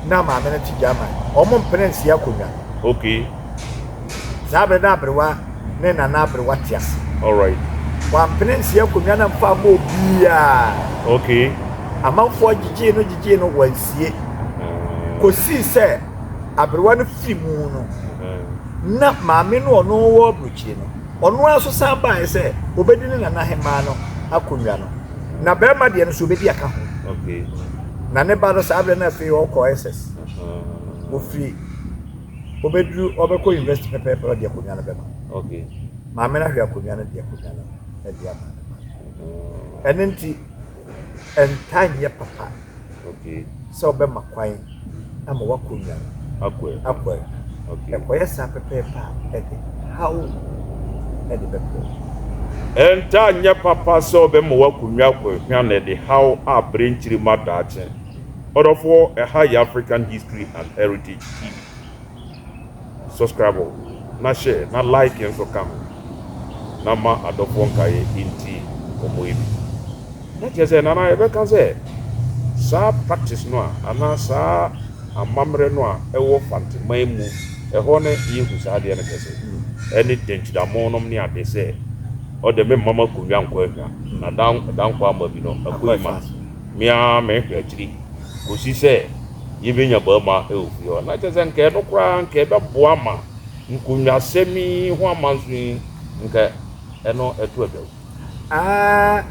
Speaker 2: Na maame no te German. Wɔn mpene nsi akonnwa.
Speaker 1: Okay.
Speaker 2: Saa bere na aberewa ne nana aberewa te ase.
Speaker 1: Alright.
Speaker 2: Wampene nsi akonnwa no mfa ama obiara.
Speaker 1: Okay.
Speaker 2: Amanfoɔ gyegyee no gyegyee no wansie. Kosii sɛ. aberewa no firi mu no, na maame no ɔno wɔ aburokyire no, ɔno ara nso san baeɛ sɛ ɔbɛdi ne nana hemaa no akonnwa no, na barima deɛ no nso ɔbɛdi aka ho. Na ne ba no saa berɛ no afei ɔkɔ SS, ɔfiri ɔbɛduru ɔbɛkɔ university pɛpɛɛpɛ ɔde akonnwa no bɛma. Maame no ahwɛ akonnwa no de akonnwa no de ama ne ba. Ɛno nti ɛntaa nyɛ papa sɛ wobɛma kwan ama w'akonnwa no akɔ akwa. Ɛkɔyɛ saa pɛpɛɛpɛ a, ɛde haw de bɛbrɛ wo.
Speaker 1: Ɛntaa nyɛ papa sɛ wobɛma w'akonnwa akɔ ahwa na ɛde haw abrɛ nkyirimma daakye. Ɔdɔfoɔ, ɛha yɛ African History and Heritage TV. Subscribe na share na like nso ka ho na ma adɔfoɔ nkaeɛ ntie nkɔmmɔ yi bi. Na kyerɛ sɛ Nana yɛbɛka sɛ saa practice no a anaa saa amammerɛ no a ɛwɔ Fanteman mu ɛhɔ no yɛhu saa adeɛ no kɛse ɛne Denkyidamon nom ne ade sɛ ɔde me mma m'akonnwa nkɔ ahwa na dankwa ama bi no akɔyi ma me ara mehwɛ akyiri kɔsi sɛ yɛbɛnya barima wɔ fie hɔ. Na kyerɛ sɛ nka ɛno koraa nka ɛbɛboa ma nkonnwasɛm yi ho amanso yi nka ɛno ɛto atwa.
Speaker 2: Ah,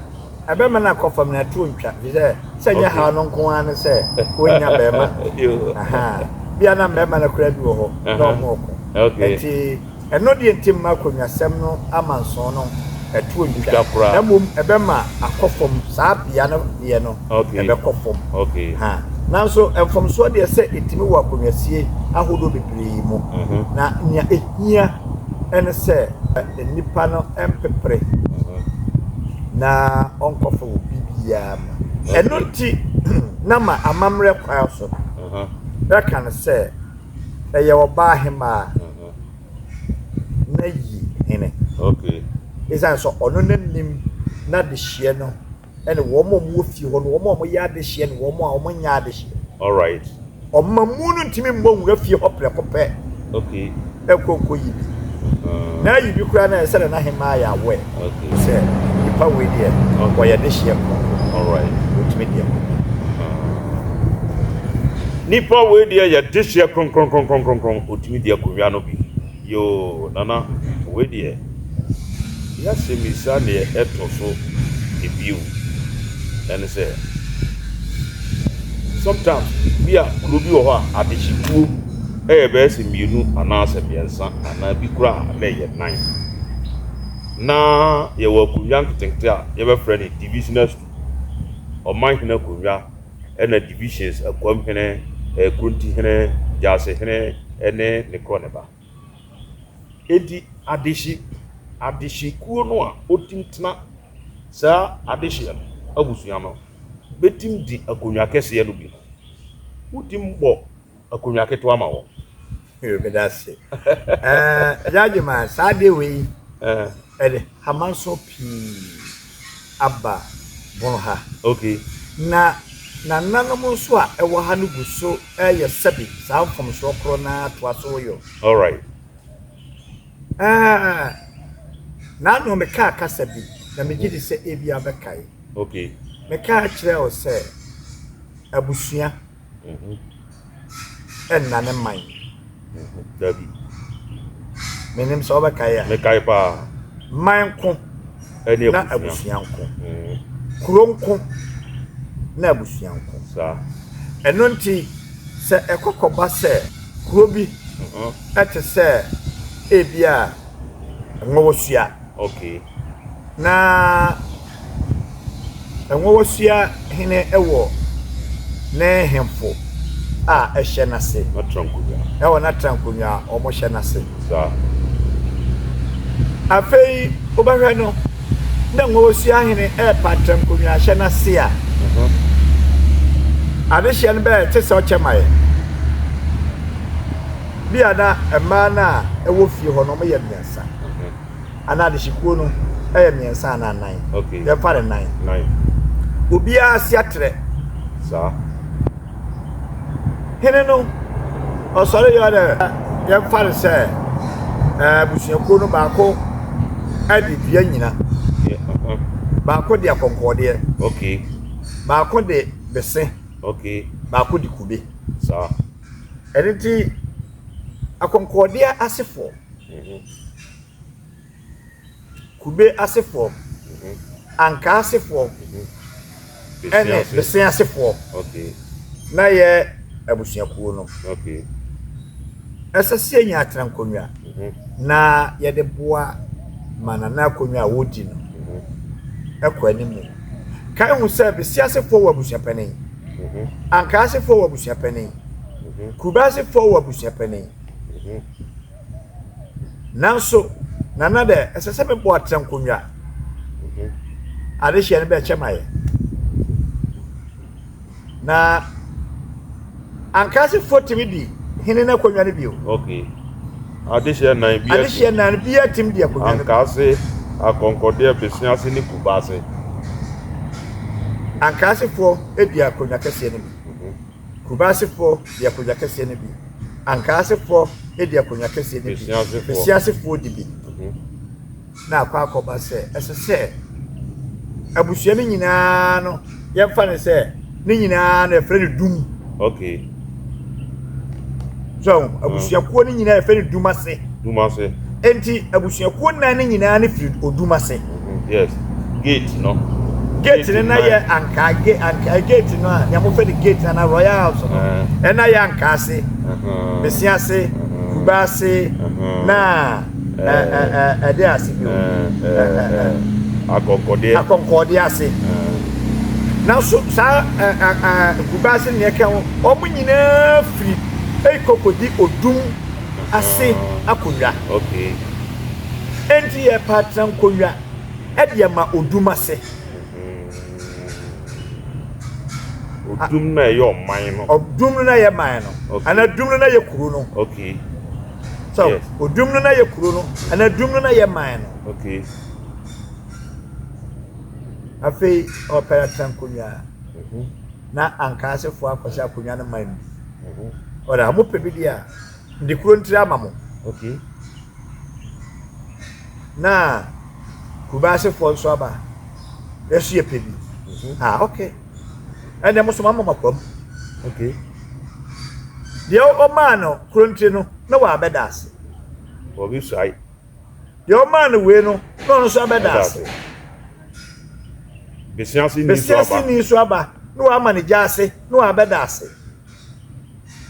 Speaker 2: ɛbɛma no akɔ fam na ɛto ntwa fi sɛ sɛ nyɛ haw no nko ara ne sɛ wɔnnya barima no. Aha. Bia na mmarima no koraa bi wɔ hɔ na ɔmo ɔko. Nti Ɛno deɛ nti mma akonnwasɛm no amanson no ɛtoɔ ntwa, na mmom ɛbɛma akɔ fam, saa bea no deɛ no ɛbɛkɔ fam. Ha. Nanso mfomsoɔ deɛ sɛ ɛtumi wɔ akonnwasie ahodoɔ bebree mu, na nea ɛhia ɛne sɛ nnipa no mpepere na ɔnkɔfa obi biara ma. Ɛno nti na ma amammerɛ kwan so no, bɛka no sɛ ɛyɛ ɔbaa hemaa na yi hene.
Speaker 1: Okay.
Speaker 2: Ɛsiane sɛ ɔno na nim n'adehyeɛ no ɛne wɔn a wɔwɔ fie hɔ no, wɔn a wɔyɛ adehyeɛ ne wɔn a wɔnyɛ adehyeɛ.
Speaker 1: All right.
Speaker 2: Ɔmamu no ntumi mmɔ nwura fie hɔ prɛko pɛ.
Speaker 1: Okay.
Speaker 2: Ɛkɔ nkɔ yi bi. Na ayi bi koraa na ɛsɛ dɛ n'ahemaa yɛ aware.
Speaker 1: Okay.
Speaker 2: Sɛ nipa wei deɛ wɔyɛ dehyeɛ kronkron.
Speaker 1: All right.
Speaker 2: Wɔtumi deɛ kɔ.
Speaker 1: Nipa wei deɛ yɛ dehyeɛ kronkronkronkronkron otumi di akonnwa no bi. Yoo Nana wei deɛ. Y'asɛmmisa neɛ ɛtɔ so ebio ɛne sɛ, sometimes bi a kuro bi wɔ hɔ a adehyekuo ɛyɛ bɛyɛ sɛ mmienu anaasɛ mmiɛnsa anaa bi koraa na ɛyɛ nan. Na yɛwɔ akonnwa nketenkete a yɛbɛfrɛ no divisional stool, ɔmanhene akonnwa ɛna divisions, Akuamhene, Kurontihene, Gyaasehene ɛne ne korɔ ne ba. Enti adehye adehyekuo no a ɔtim tena saa adehyeɛ no abusua no bɛtim di akonnwa kɛseɛ no bi no, wotim bɔ akonnwa ketewa ma wɔn.
Speaker 2: Yoo, meda ase. Ɛɛ, Agya Agyemang, saa adeɛ wei, ɛde hamanso pii aba bono ha.
Speaker 1: Okay.
Speaker 2: Na nananom nso a ɛwɔ ha no gu so reyɛ sɛbe saa mfomsoɔ korɔ no ara toa so reyɔ.
Speaker 1: All right.
Speaker 2: Ɛɛ, n'ano mekaa kasa bi, na megye di sɛ ebia wobɛkae.
Speaker 1: Okay.
Speaker 2: Mekaa kyerɛɛ wo sɛ abusua nna ne man.
Speaker 1: Dabi.
Speaker 2: Menim sɛ wobɛkae a.
Speaker 1: Mekae paa.
Speaker 2: Man nko
Speaker 1: Ɛne
Speaker 2: na
Speaker 1: abusua.
Speaker 2: abusua nko. Kuro nko na abusua nko.
Speaker 1: Saa.
Speaker 2: Ɛno nti, sɛ ɛkɔ kɔba sɛ kuro bi te sɛ ebia Nwɔwɔsua.
Speaker 1: Okay.
Speaker 2: Na Nwɔwɔsua hene wɔ ne hemfo a ɛhyɛ n'ase.
Speaker 1: N'atra nkonnwa.
Speaker 2: Ɛwɔ n'atra nkonnwa a wɔhyɛ n'ase.
Speaker 1: Saa.
Speaker 2: Afei wobɛhwɛ no na Nwɔwɔsua hene ɛrepa atra nkonnwa ahyɛ n'ase a, adehyeɛ no bɛyɛ te sɛ ɔkyɛ ma yɛ. Bi a na mmaa no a ɛwɔ fie hɔ no wɔyɛ mmiɛnsa. Anaa adehyekuo no yɛ mmiɛnsa anaa nnan. Yɛmfa no nnan. Obiara ase atrɛ.
Speaker 1: Saa.
Speaker 2: Hene no, ɔsɔre yɛ ɔdɛ yɛmfa no sɛ abusuakuo no baako de dua nyina. Baako de akɔnkɔɔdeɛ.
Speaker 1: Okay.
Speaker 2: Baako de bese.
Speaker 1: Okay.
Speaker 2: Baako de kube.
Speaker 1: Saa.
Speaker 2: Ɛno nti, akɔnkɔɔdeɛ asefoɔ, kube asefoɔ, ankaa asefoɔ, ɛne bese asefoɔ na yɛ abusuakuo no. Ɛsɛ sɛ yɛnya atenankonnwa na yɛde boa ma Nana akonnwa a ɔredi no kɔ anim. Kae hu sɛ bese asefoɔ wɔ abusuapanin. Ankaasefoɔ wɔ abusuapanin. Kurubasefoɔ wɔ abusuapanin. Nanso, Nana dɛ, ɛsɛ sɛ mebɔ atrɛnkonnwa. Adehyeɛ no bɛkyɛ ma yɛ. Na Ankaasefoɔ tumi di hene no akonnwa no bio.
Speaker 1: Okay. Adehyeɛ nan bi
Speaker 2: Adehyeɛ nan bi atumi di akonnwa no.
Speaker 1: Ankaase, akɔnkɔdeɛ, besease ne kubaase.
Speaker 2: Ankaasefoɔ di akonnwa kɛseɛ no bi. Kubasefoɔ di akonnwa kɛseɛ no bi. Ankaasefoɔ di akonnwa kɛseɛ no bi. Besiasefoɔ di bi. Na akɔ akɔba sɛ ɛsɛ sɛ abusua no nyinaa no yɛmfa no sɛ ne nyinaa no yɛfrɛ no dum.
Speaker 1: Okay.
Speaker 2: So abusuakuo no nyinaa yɛfrɛ no dum ase.
Speaker 1: Dum ase.
Speaker 2: Enti abusuakuo nnan no nyinaa no firi odum ase.
Speaker 1: Mm-hmm. Yes. Gate no.
Speaker 2: Gate no na yɛ ankaa gate ankaa gate no a nea wɔfrɛ no gate na na royal house no. Eh. Ɛna yɛ ankaa ase.
Speaker 1: Uh-huh.
Speaker 2: Besi ase,
Speaker 1: uh-huh.
Speaker 2: kuba ase,
Speaker 1: uh-huh.
Speaker 2: na ɛde ase bio.
Speaker 1: Akɔnkɔdeɛ.
Speaker 2: Akɔnkɔdeɛ ase. Nanso saa kuba ase nea ɛka ho wɔn nyinaa firi ekokodi odum ase akonnwa.
Speaker 1: Okay.
Speaker 2: Enti yɛpɛ atena nkonnwa de ama odum ase.
Speaker 1: Odum na ɛyɛ ɔman no.
Speaker 2: Odum no na ɛyɛ man no.
Speaker 1: Okay.
Speaker 2: Ana dum no na ɛyɛ kuro no.
Speaker 1: Okay.
Speaker 2: So
Speaker 1: yes.
Speaker 2: odum no na ɛyɛ kuro no. Ana dum no na ɛyɛ man no.
Speaker 1: Okay.
Speaker 2: Afei ɔpɛ atena nkonnwa. Na ankaasefoɔ akɔhyɛ akonnwa no man bi. Ɔda mo pɛ bi deɛ a. Mede kuro ntiri ama mo.
Speaker 1: Okay.
Speaker 2: Na Kubasefoɔ nso aba. Yɛso yɛ pɛ bi. Mm-hmm. Ah, okay. Ɛnna mo nso mo ama mo akwam.
Speaker 1: Okay.
Speaker 2: Deɛ ɔmaa no kuro ntiri no, na wabɛda ase.
Speaker 1: Obi suae.
Speaker 2: Deɛ ɔmaa no wei no, na ɔno nso abɛda ase.
Speaker 1: Besiase
Speaker 2: ni nso aba na wama ne gya ase na wabɛda ase.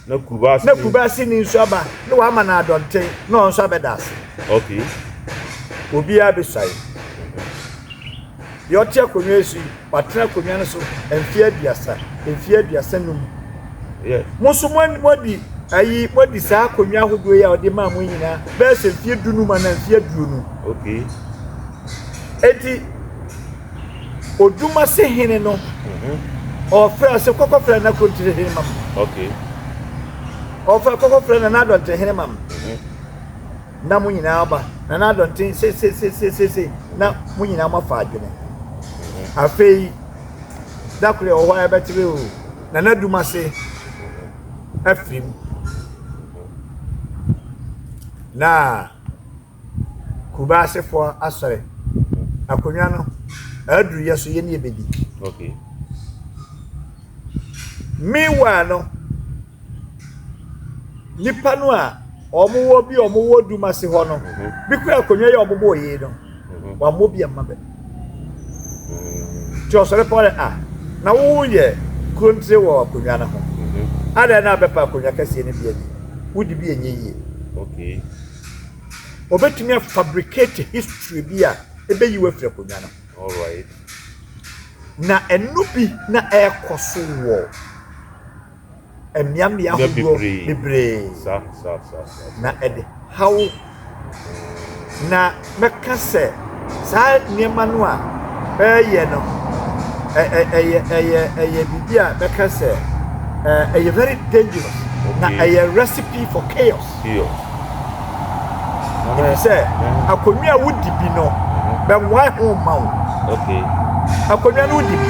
Speaker 1: Na Kubase
Speaker 2: na Kubase ni nso aba na wama no adɔnten na ɔno nso abɛda ase.
Speaker 1: Okay.
Speaker 2: Obiara bɛsuae. Deɛ ɔte akonnwa yi so yi, watena akonnwa no so mfeɛ 30, mfeɛ 35.
Speaker 1: Yes.
Speaker 2: Mo nso moadi ayi moadi saa akonnwa ahodoɔ yi a ɔde maa mo nyinaa bɛyɛ sɛ mfeɛ 15 anaa mfeɛ 20.
Speaker 1: Okay.
Speaker 2: Eti Odumase hene no, ɔfrɛ sɛ kɔkɔfrɛ na Kurontire hene ma me.
Speaker 1: Okay.
Speaker 2: Ɔfrɛ kɔkɔfrɛ na N'Adɔnten hene ma me. Na mo nyinaa ba na N'Adɔnten sesesesese na mo nyinaa mo afa adwene. Afei da koro ɛwɔ hɔ a ɛbɛtere o na N'Adumase afiri mu. Na Kubasefoɔ asɔre akonnwa no aduru yɛ so yɛ ne yɛbɛdi.
Speaker 1: Okay.
Speaker 2: Meanwhile no, nipa no a wɔwɔ bi a wɔwɔ Dumase hɔ no, bi kura akonnwa yi a wɔbobɔ yie no, wɔammɔ bi amma bɛ. Nti ɔsɔre pɔ dɛ a na woyɛ kurontire wɔ akonnwa no ho. Adɛn na abɛpa akonnwa kɛseɛ no bi adi? Wodi bi ɛnyɛ yie.
Speaker 1: Okay.
Speaker 2: Obetumi a fabricate history bi a ebeyi wo afiri akonnwa no
Speaker 1: ho. Alright.
Speaker 2: Na ɛno bi na ɛrekɔ so wɔ mmeammea ahodoɔ bebree.
Speaker 1: Sa, sa, sa, sa.
Speaker 2: Na ɛde haw. Na mɛka sɛ saa nneɛma no a ɛreyɛ no, ɛyɛ ɛyɛ ɛyɛ biribi a mɛka sɛ ɛyɛ very dangerous. Na ɛyɛ recipe for chaos. Efisɛ akonnwa a wodi bi no, bɛnwae ho mma wo. Akonnwa no wodi bi,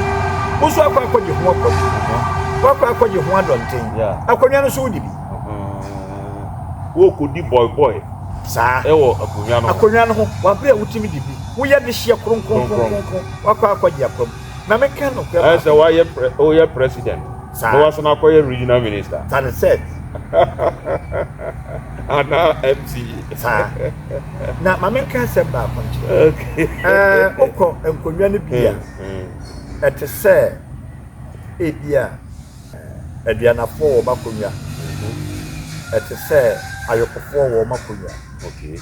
Speaker 2: wo nso akɔ akɔgye ho akɔdu. Wakɔ akɔgye ho adɔnten. Akonnwa no nso wodi bi.
Speaker 1: Wokɔdi bɔibɔi.
Speaker 2: Saa.
Speaker 1: Ɛwɔ akonnwa no ho.
Speaker 2: Akonnwa no ho, wabere a wotumi di bi. Woyɛ dehyeɛ kronkronkronkron, wakɔ akɔgye akwam. Na meka nokorɛ
Speaker 1: baako. Ayɛ sɛ wayɛ pre woyɛ president.
Speaker 2: Saa.
Speaker 1: Na wasan akɔyɛ regional minister.
Speaker 2: That is it.
Speaker 1: Anaa MC.
Speaker 2: Saa. Na ma menka asɛm baako nkyerɛ.
Speaker 1: Okay.
Speaker 2: Ɛɛ wokɔ nkonnwa no bi a, ɛte sɛ ebi a aduanafoɔ wɔ wɔn akonnwa. Ɛte sɛ ayokofoɔ wɔ wɔn akonnwa.
Speaker 1: Okay.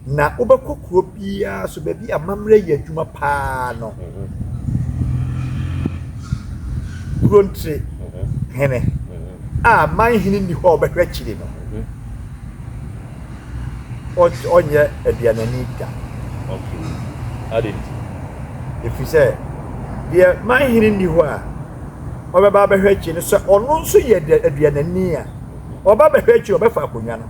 Speaker 2: Na wobɛkɔ kuro biara so, baabi a amammerɛ yɛ adwuma paa no, kuro ntire hene a man hene nni hɔ a ɔbɛhwɛ akyiri no, ɔnyɛ aduanani da. Ɛfiri sɛ, deɛ man hene nni hɔ a ɔbɛba abɛhwɛ akyiri no, sɛ ɔno nso yɛ aduanani a, ɔba bɛhwɛ akyiri ɔbɛfa akonnwa no.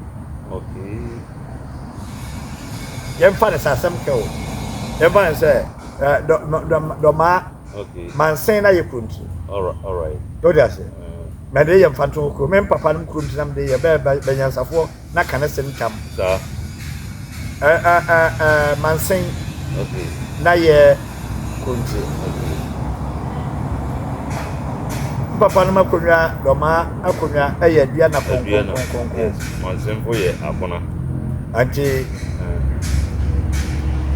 Speaker 2: Yɛmfa no sɛ asɛm kɛ o. Yɛmfa no sɛ dɔmaa mansen na yɛ kuro nti. Wode ase? Mɛde yɛ mfa nto kuro. Me mpapa no kuro nti na mede yɛ bɛɛ bɛnyansafoɔ na ka ne se ntam. Mansen na yɛ kuro nti. Papa no akonnwa dɔmaa akonnwa yɛ aduana kronkronkronkron.
Speaker 1: Mansenfo yɛ akona.
Speaker 2: Nti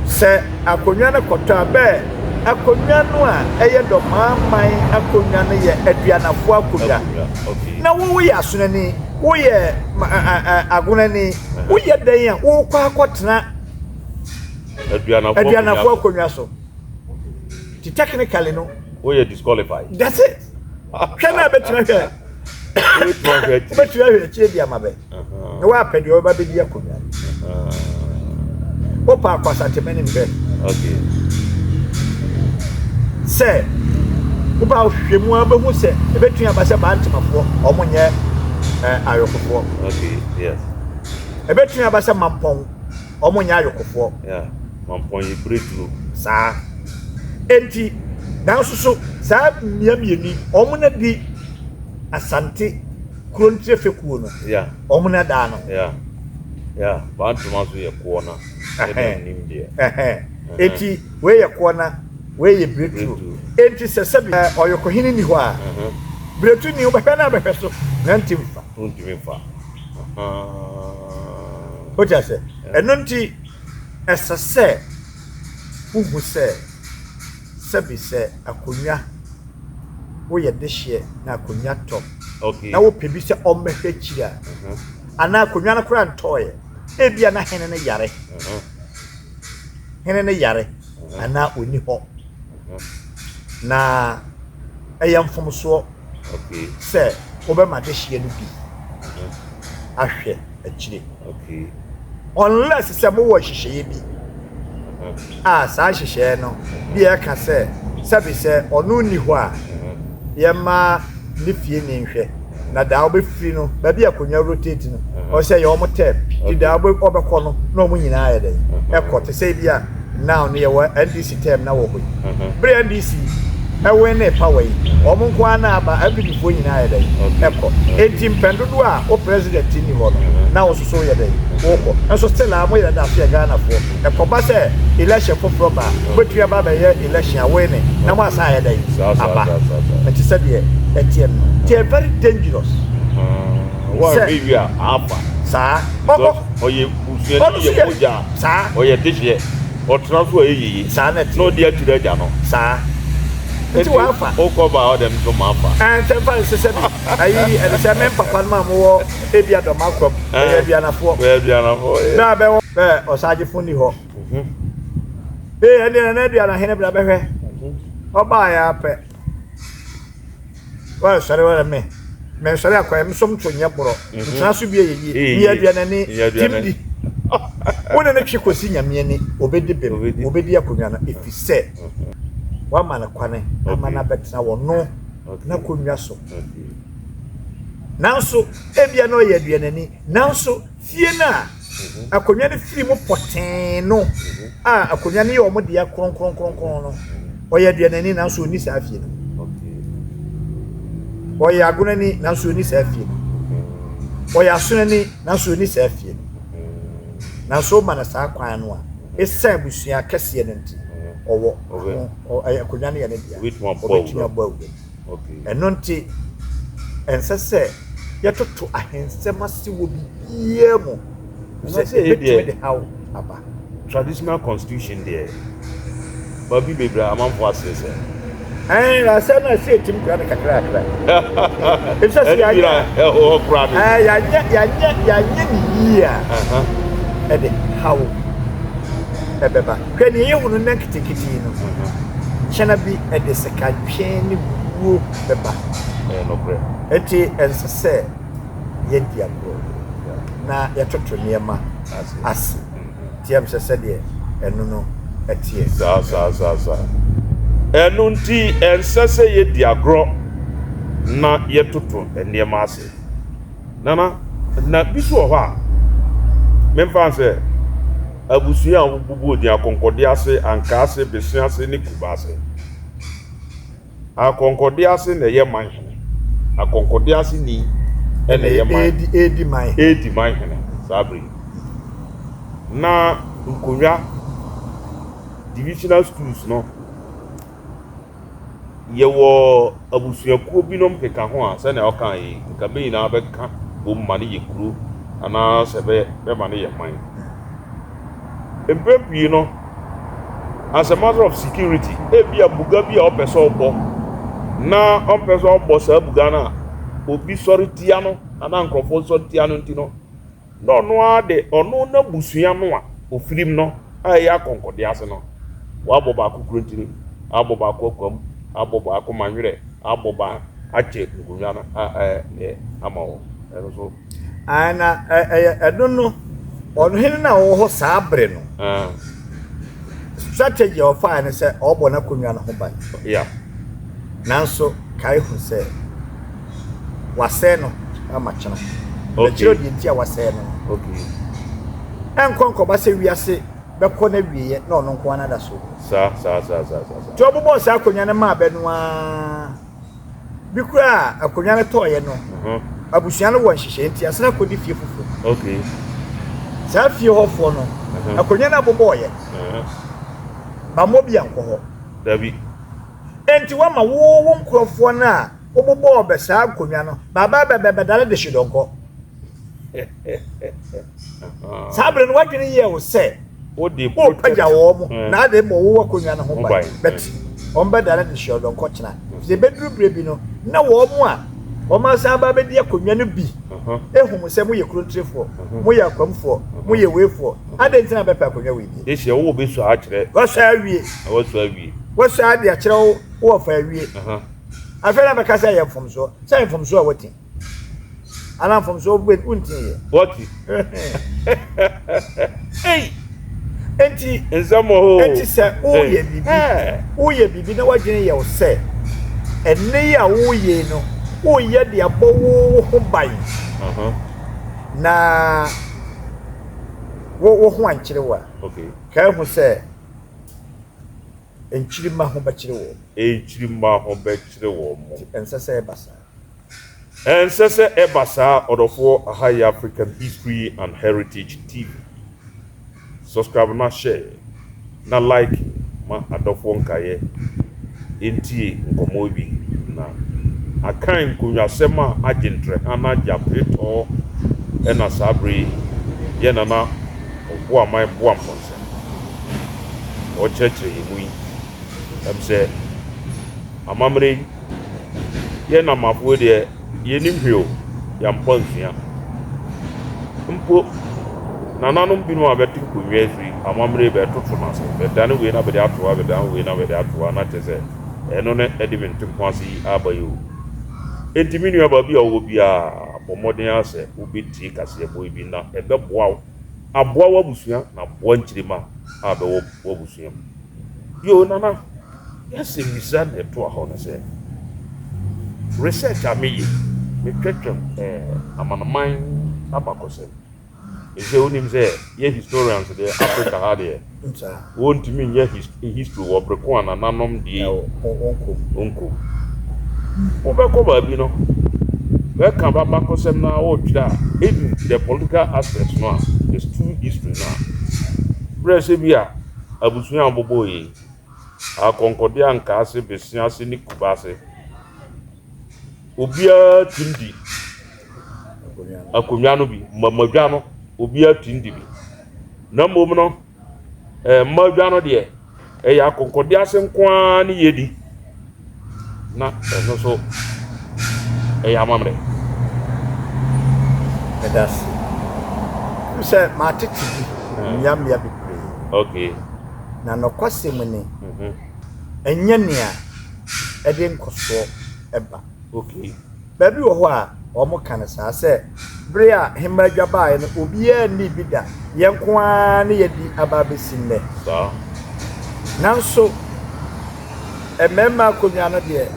Speaker 2: sɛ akonnwa no kɔtɔ a bɛɛ akonnwa no a ɛyɛ dɔmaa man akonnwa no yɛ aduanafoɔ akonnwa. Na wo woyɛ asonani, woyɛ agonani, woyɛ dɛn a wokɔ akɔtena aduanafoɔ akonnwa so? Ti technically no.
Speaker 1: Woyɛ disqualified.
Speaker 2: That's it. Hwɛ na bɛtumi ahwɛ. Wobɛtumi ahwɛ akyire di ama bɛ. Na woapɛ deɛ ɔbɛba bɛdi akonnwa no. Wopɛ akɔ Asantema nim hwɛ.
Speaker 1: Okay.
Speaker 2: Sɛ woba hwehwɛ mu a wobɛhu sɛ ɛbɛtumi aba sɛ baa ntemafoɔ ɔmo nyɛ ayokofoɔ.
Speaker 1: Okay, yes.
Speaker 2: Ɛbɛtumi aba sɛ mampɔn ɔmo nyɛ ayokofoɔ.
Speaker 1: Yeah, mampɔn yɛ bireturo.
Speaker 2: Saa. Enti, nanso so saa mmea mmienu yi, wɔn na di Asante kuro ntire fekuo no.
Speaker 1: Yeah.
Speaker 2: Wɔn na daa no.
Speaker 1: Yeah. Yeah. Bantoma nso yɛ koɔ na. Ɛna nim deɛ.
Speaker 2: Enti, wei yɛ koɔ na, wei yɛ bireturo. Enti sɛ sɛbi ɔyokohene ni hɔ a, biretu ni wobɛhwɛ na abɛhwɛ so na nti mfa.
Speaker 1: Wontumi mfa.
Speaker 2: Wote ase? Ɛno nti. Ɛsɛ sɛ wohu sɛ sɛbi sɛ akonnwa woyɛ dehyeɛ na akonnwa tɔ na wopɛ bi sɛ ɔmmɛhwɛ akyiri a, anaa akonnwa no koraa ntɔeɛ, ebia na hene no yare, hene no yare anaa ɔnni hɔ, na ɛyɛ mfomsoɔ sɛ wobɛma dehyeɛ no bi ahwɛ akyire. Unless sɛ mowɔ nhyehyɛeɛ bi a saa nhyehyɛeɛ no bi a ɛka sɛ sɛbi sɛ ɔno nni hɔ a yɛma ne fie ni nhwɛ na daa ɔbɛfiri no baabi a akonnwa rotate no ɔsɛ yɛ wɔn term ti daa ɔbɛkɔ no na wɔn nyinaa yɛ dɛ ɛkɔ te sɛ bi a now no yɛwɔ NDC term na wɔ hɔ yi bere NDC ɛwɛn ne power yi wɔn nko ara na aba NPP foɔ nyinaa yɛ dɛ ɛkɔ eti mpɛn dodoɔ a wo president ni hɔ no na wo soso yɛ dɛ wokɔ nso still a mo yɛ da so yɛ Ghana foɔ ɛkɔba sɛ election foforɔ ba wobɛtumi aba abɛyɛ election a wei ne na mo asan ayɛ dɛ aba ɛte sɛ deɛ ɛteɛ no nti ɛyɛ very dangerous
Speaker 1: sɛ wi a afa
Speaker 2: saa
Speaker 1: ɔyɛ busuani yɛ mogya
Speaker 2: saa
Speaker 1: ɔyɛ dehyeɛ ɔtena so a ɛyɛ yie
Speaker 2: saa na ɛteɛ
Speaker 1: na ɔdi akyire agya no
Speaker 2: saa nti wafa
Speaker 1: wokɔ ba ɔdɛm nso ma afa
Speaker 2: ɛntɛm fa nsɛ sɛ bi ayi ɛde sɛ me papa no ma mowɔ ebi adɔma kwam ɛyɛ aduanafoɔ
Speaker 1: ɛyɛ aduanafoɔ
Speaker 2: na bɛwɔ bɛ ɔsagyefo ni hɔ ee ɛdeɛ nana aduana hene bra bɛhwɛ ɔbaa yɛ apɛ wɔresɔre wɔrɛ me mɛsɔre akɔyɛ me som to nyɛ borɔ ntena so bi yɛ yie meyɛ aduanani tim di wo ne no twe kɔsi nyame ani obɛdi bem obɛdi akonnwa no ɛfiri sɛ wama no kwane ama no abɛtena wɔ no n'akonnwa so nanso ebia na ɔyɛ aduanani nanso fie no a akonnwa no firi mu pɔtee no a akonnwa no yɛ wɔn dea kronkronkronkron no, ɔyɛ aduanani nanso ɔnni saa fie no. Ɔyɛ agonani nanso ɔnni saa fie no. Ɔyɛ asonani nanso ɔnni saa fie no. Nanso woma no saa kwan no a, ɛsiane abusua kɛseɛ no nti, ɔwɔ ho, akonnwa no yɛ ne dea. Ɔbɛtumi abɔ awura mu. Ɛno nti, ɛnsɛ sɛ yɛtoto ahensɛm ase wɔ biribiara mu sɛ ebetumi de haw aba.
Speaker 1: Traditional constitution deɛ baabi bebree amanfoɔ asere sɛ.
Speaker 2: Ɛn asɛm no ɛsɛ etim kura no kakra kakra. Efisɛ sɛ yɛanyɛ
Speaker 1: ɛwɔ kura no.
Speaker 2: Ɛɛ yɛanyɛ yɛanyɛ yɛanyɛ ne yie a ɛde haw ɛbɛba. Hwɛ nea yɛhu no nnɛ nketenkete yi no, kyena bi ɛde sekantwe ne wuo bɛba.
Speaker 1: Ɛyɛ nokorɛ.
Speaker 2: Enti ɛnsɛ sɛ yɛdi agorɔ na yɛtoto nneɛma ase teɛm sɛ sɛdeɛ ɛno no teɛ.
Speaker 1: Saa, saa, saa, saa. Ɛno nti ɛnsɛ sɛ yɛdi agorɔ na yɛtoto nneɛma ase. Nana, na bi nso wɔ hɔ a, memfa nsɛ abusua a wɔbubu odin Akɔnkɔde ase, Anka ase, Bese ase ne Kuba ase. Akɔnkɔde ase na ɛyɛ man hene. Akɔnkɔde ase ni na ɛyɛ man.
Speaker 2: Edi man hene.
Speaker 1: Edi man hene saa bere yi. Na nkonnwa, divisional stools no, yɛwɔ abusuakuo binom keka ho a sɛnea ɔka yi, nka bɛ nyinaa bɛka bom ma no yɛ kuro anaasɛ bɛ bɛma no yɛ man. Mpɛn pii no, as a matter of security, ebia buga bi a ɔpɛ sɛ ɔbɔ na ɔmpɛ sɛ ɔbɔ saa buga no a obi sɔre tia no anaa nkurɔfoɔ sɔre tia no nti no, na ɔno ara de ɔno n'abusua no a ofirim no a ɛyɛ akɔnkɔde ase no, wabɔ baako kurontini, abɔ baako akwam, abɔ baako manwerɛ, abɔ ba akyɛ nkonnwa no a ɛɛ ama wɔn. Ɛno nso.
Speaker 2: Ae, na ɛyɛ ɛno no, ɔhene no a ɔwɔ hɔ saa bere no, strategy a ɔfae ne sɛ ɔrebɔ n'akonnwa no ho ban.
Speaker 1: Yeah.
Speaker 2: Nanso kae hu sɛ wasɛe no ama kyena.
Speaker 1: Okay.
Speaker 2: Bɛkyerɛ deɛ nti a wasɛe no no.
Speaker 1: Okay.
Speaker 2: Ɛnkɔ nkɔba sɛ wiase bɛkɔ n'awieɛ na ɔno nko ara da so.
Speaker 1: Saa saa saa saa saa.
Speaker 2: Nti ɔbobɔɔ saa akonnwa no maa bɛ no ara. Bi koraa a akonnwa no tɔeɛ no, abusua no wɔ nhyehyɛe nti asan akɔdi fie foforɔ mu.
Speaker 1: Okay.
Speaker 2: Saa fie hɔfoɔ no, akonnwa no abobɔeɛ. Bammɔ bi ankɔ hɔ.
Speaker 1: Dabi.
Speaker 2: Enti woama wo wo nkurɔfoɔ no a wobobɔɔ bɛ saa nkonnwa no, baaba bɛbɛdane dehyedɔnkɔ. Saa berɛ no w'adwene yɛɛ wo sɛ.
Speaker 1: Wode
Speaker 2: Wopagya
Speaker 1: protect
Speaker 2: wɔn
Speaker 1: eh,
Speaker 2: na ade bɔ wo akonnwa no ho
Speaker 1: ho
Speaker 2: ban.
Speaker 1: ban.
Speaker 2: But wɔn bɛdane de hyɛ ɔdɔnkɔ kyena. Sɛ ebeduru bere bi no, na wɔn a wɔn asan aba abɛdi akonnwa no bi ehu mo sɛ moyɛ kurontirefoɔ, moyɛ akwamfoɔ, moyɛ weifoɔ. Adɛn nti na bɛpɛ akonnwa wei bi?
Speaker 1: De hyɛ wo bɛsua akyerɛ.
Speaker 2: Wɔsɔ awie.
Speaker 1: Na wɔsɔ awie.
Speaker 2: Wɔsɔ ade akyerɛ wo wo wɔfa awie. Afei na bɛka sɛ ɛyɛ mfomsoɔ. Sɛ ɛyɛ mfomsoɔ a wɔte. Anaa mfomsoɔ wonte yɛ.
Speaker 1: Wɔte. Ei!
Speaker 2: Enti,
Speaker 1: Nsɛm wɔ hɔ o.
Speaker 2: enti sɛ woyɛ biribi, woyɛ biribi na w'adwene yɛ wo sɛ ɛnne yi a woyɛ yi no, woyɛ de abɔ wo ho ban na wo wo ho ankyere wo a,
Speaker 1: Okay.
Speaker 2: ka ehu sɛ nkyirimma ho bɛkyere wɔn.
Speaker 1: Nkyirimma ho bɛkyere wɔn.
Speaker 2: Nti ɛnsɛ sɛ ɛba saa.
Speaker 1: Ɛnsɛ sɛ ɛba saa ɔdɔfoɔ aha yɛ African History and Heritage TV. Subscribe na share na like ma adɔfoɔ nkaeɛ ntie nkɔmmɔ yi bi na Akan nkonnwasɛm a agye ntrɛha na agye aperetɔɔ na saa bere yi yɛn Nana Ɔboaman Boampɔnsɛm ɔrekyerɛkyerɛ yɛn mu yi. Ɛm sɛ amammerɛ yi, yɛn Namafoɔ yi deɛ yɛnnim hwee o, yɛampɔ ansua. Mpo nananom binom a bɛte nkonnwa yi so yi, amammerɛ yi bɛtoto no ase, bɛdane wei na bɛde ato ha, bɛdane wei na bɛde ato ha, na kyerɛ sɛ ɛno ne ɛde me nte nko ase yi aba yi o. Enti me nua baabi a wowɔ biara, bɔ mmɔden ara sɛ wobɛtie kaseɛbɔ yi bi na ɛbɛboa wo, aboa w'abusua na aboa nkyirimma a bɛwɔ w'abusua mu. Yoo Nana, y'asɛmmisa na ɛtoa hɔ no sɛ, research a meyɛ yi, metwɛtwɛ eh, amanaman abakɔsɛm. Efisɛ wonim sɛ yɛ historians deɛ, Africa ha deɛ, wontumi nyɛ history wɔ bere ko a nananom deɛ yi wɔnkɔ mu. Wobɛkɔ baabi no, bɛka b'abakɔsɛm no ara wɔretwerɛ a, even the political aspect no a, the stool history no a, berɛ sɛ bi a abusua a wɔbobɔɔ yei, Akɔnkɔde, Ankaase, Besease ne Kubase, obiara tumi di akonnwa no bi, mmadwa no, obiara tumi di bi. Na mmom no, eh, mmadwa no deɛ, ɛyɛ akɔnkɔde ase nko ara ne yɛdi. Na ɛno nso ɛyɛ amammerɛ.
Speaker 2: Meda ase. Wohu sɛ matete bi mmeammea bebree.
Speaker 1: Okay.
Speaker 2: Na nokwasɛm ni, ɛnyɛ nea ɛde nkɔsoɔ ba.
Speaker 1: Okay.
Speaker 2: Baabi wɔ hɔ a, wɔka no saa sɛ, bere a hemmaa dwa baeɛ no, obiara nnii bi da, yɛn nko ara ne yɛadi aba abɛsi nnɛ.
Speaker 1: Saa.
Speaker 2: Nanso, mmarima akonnwa no deɛ,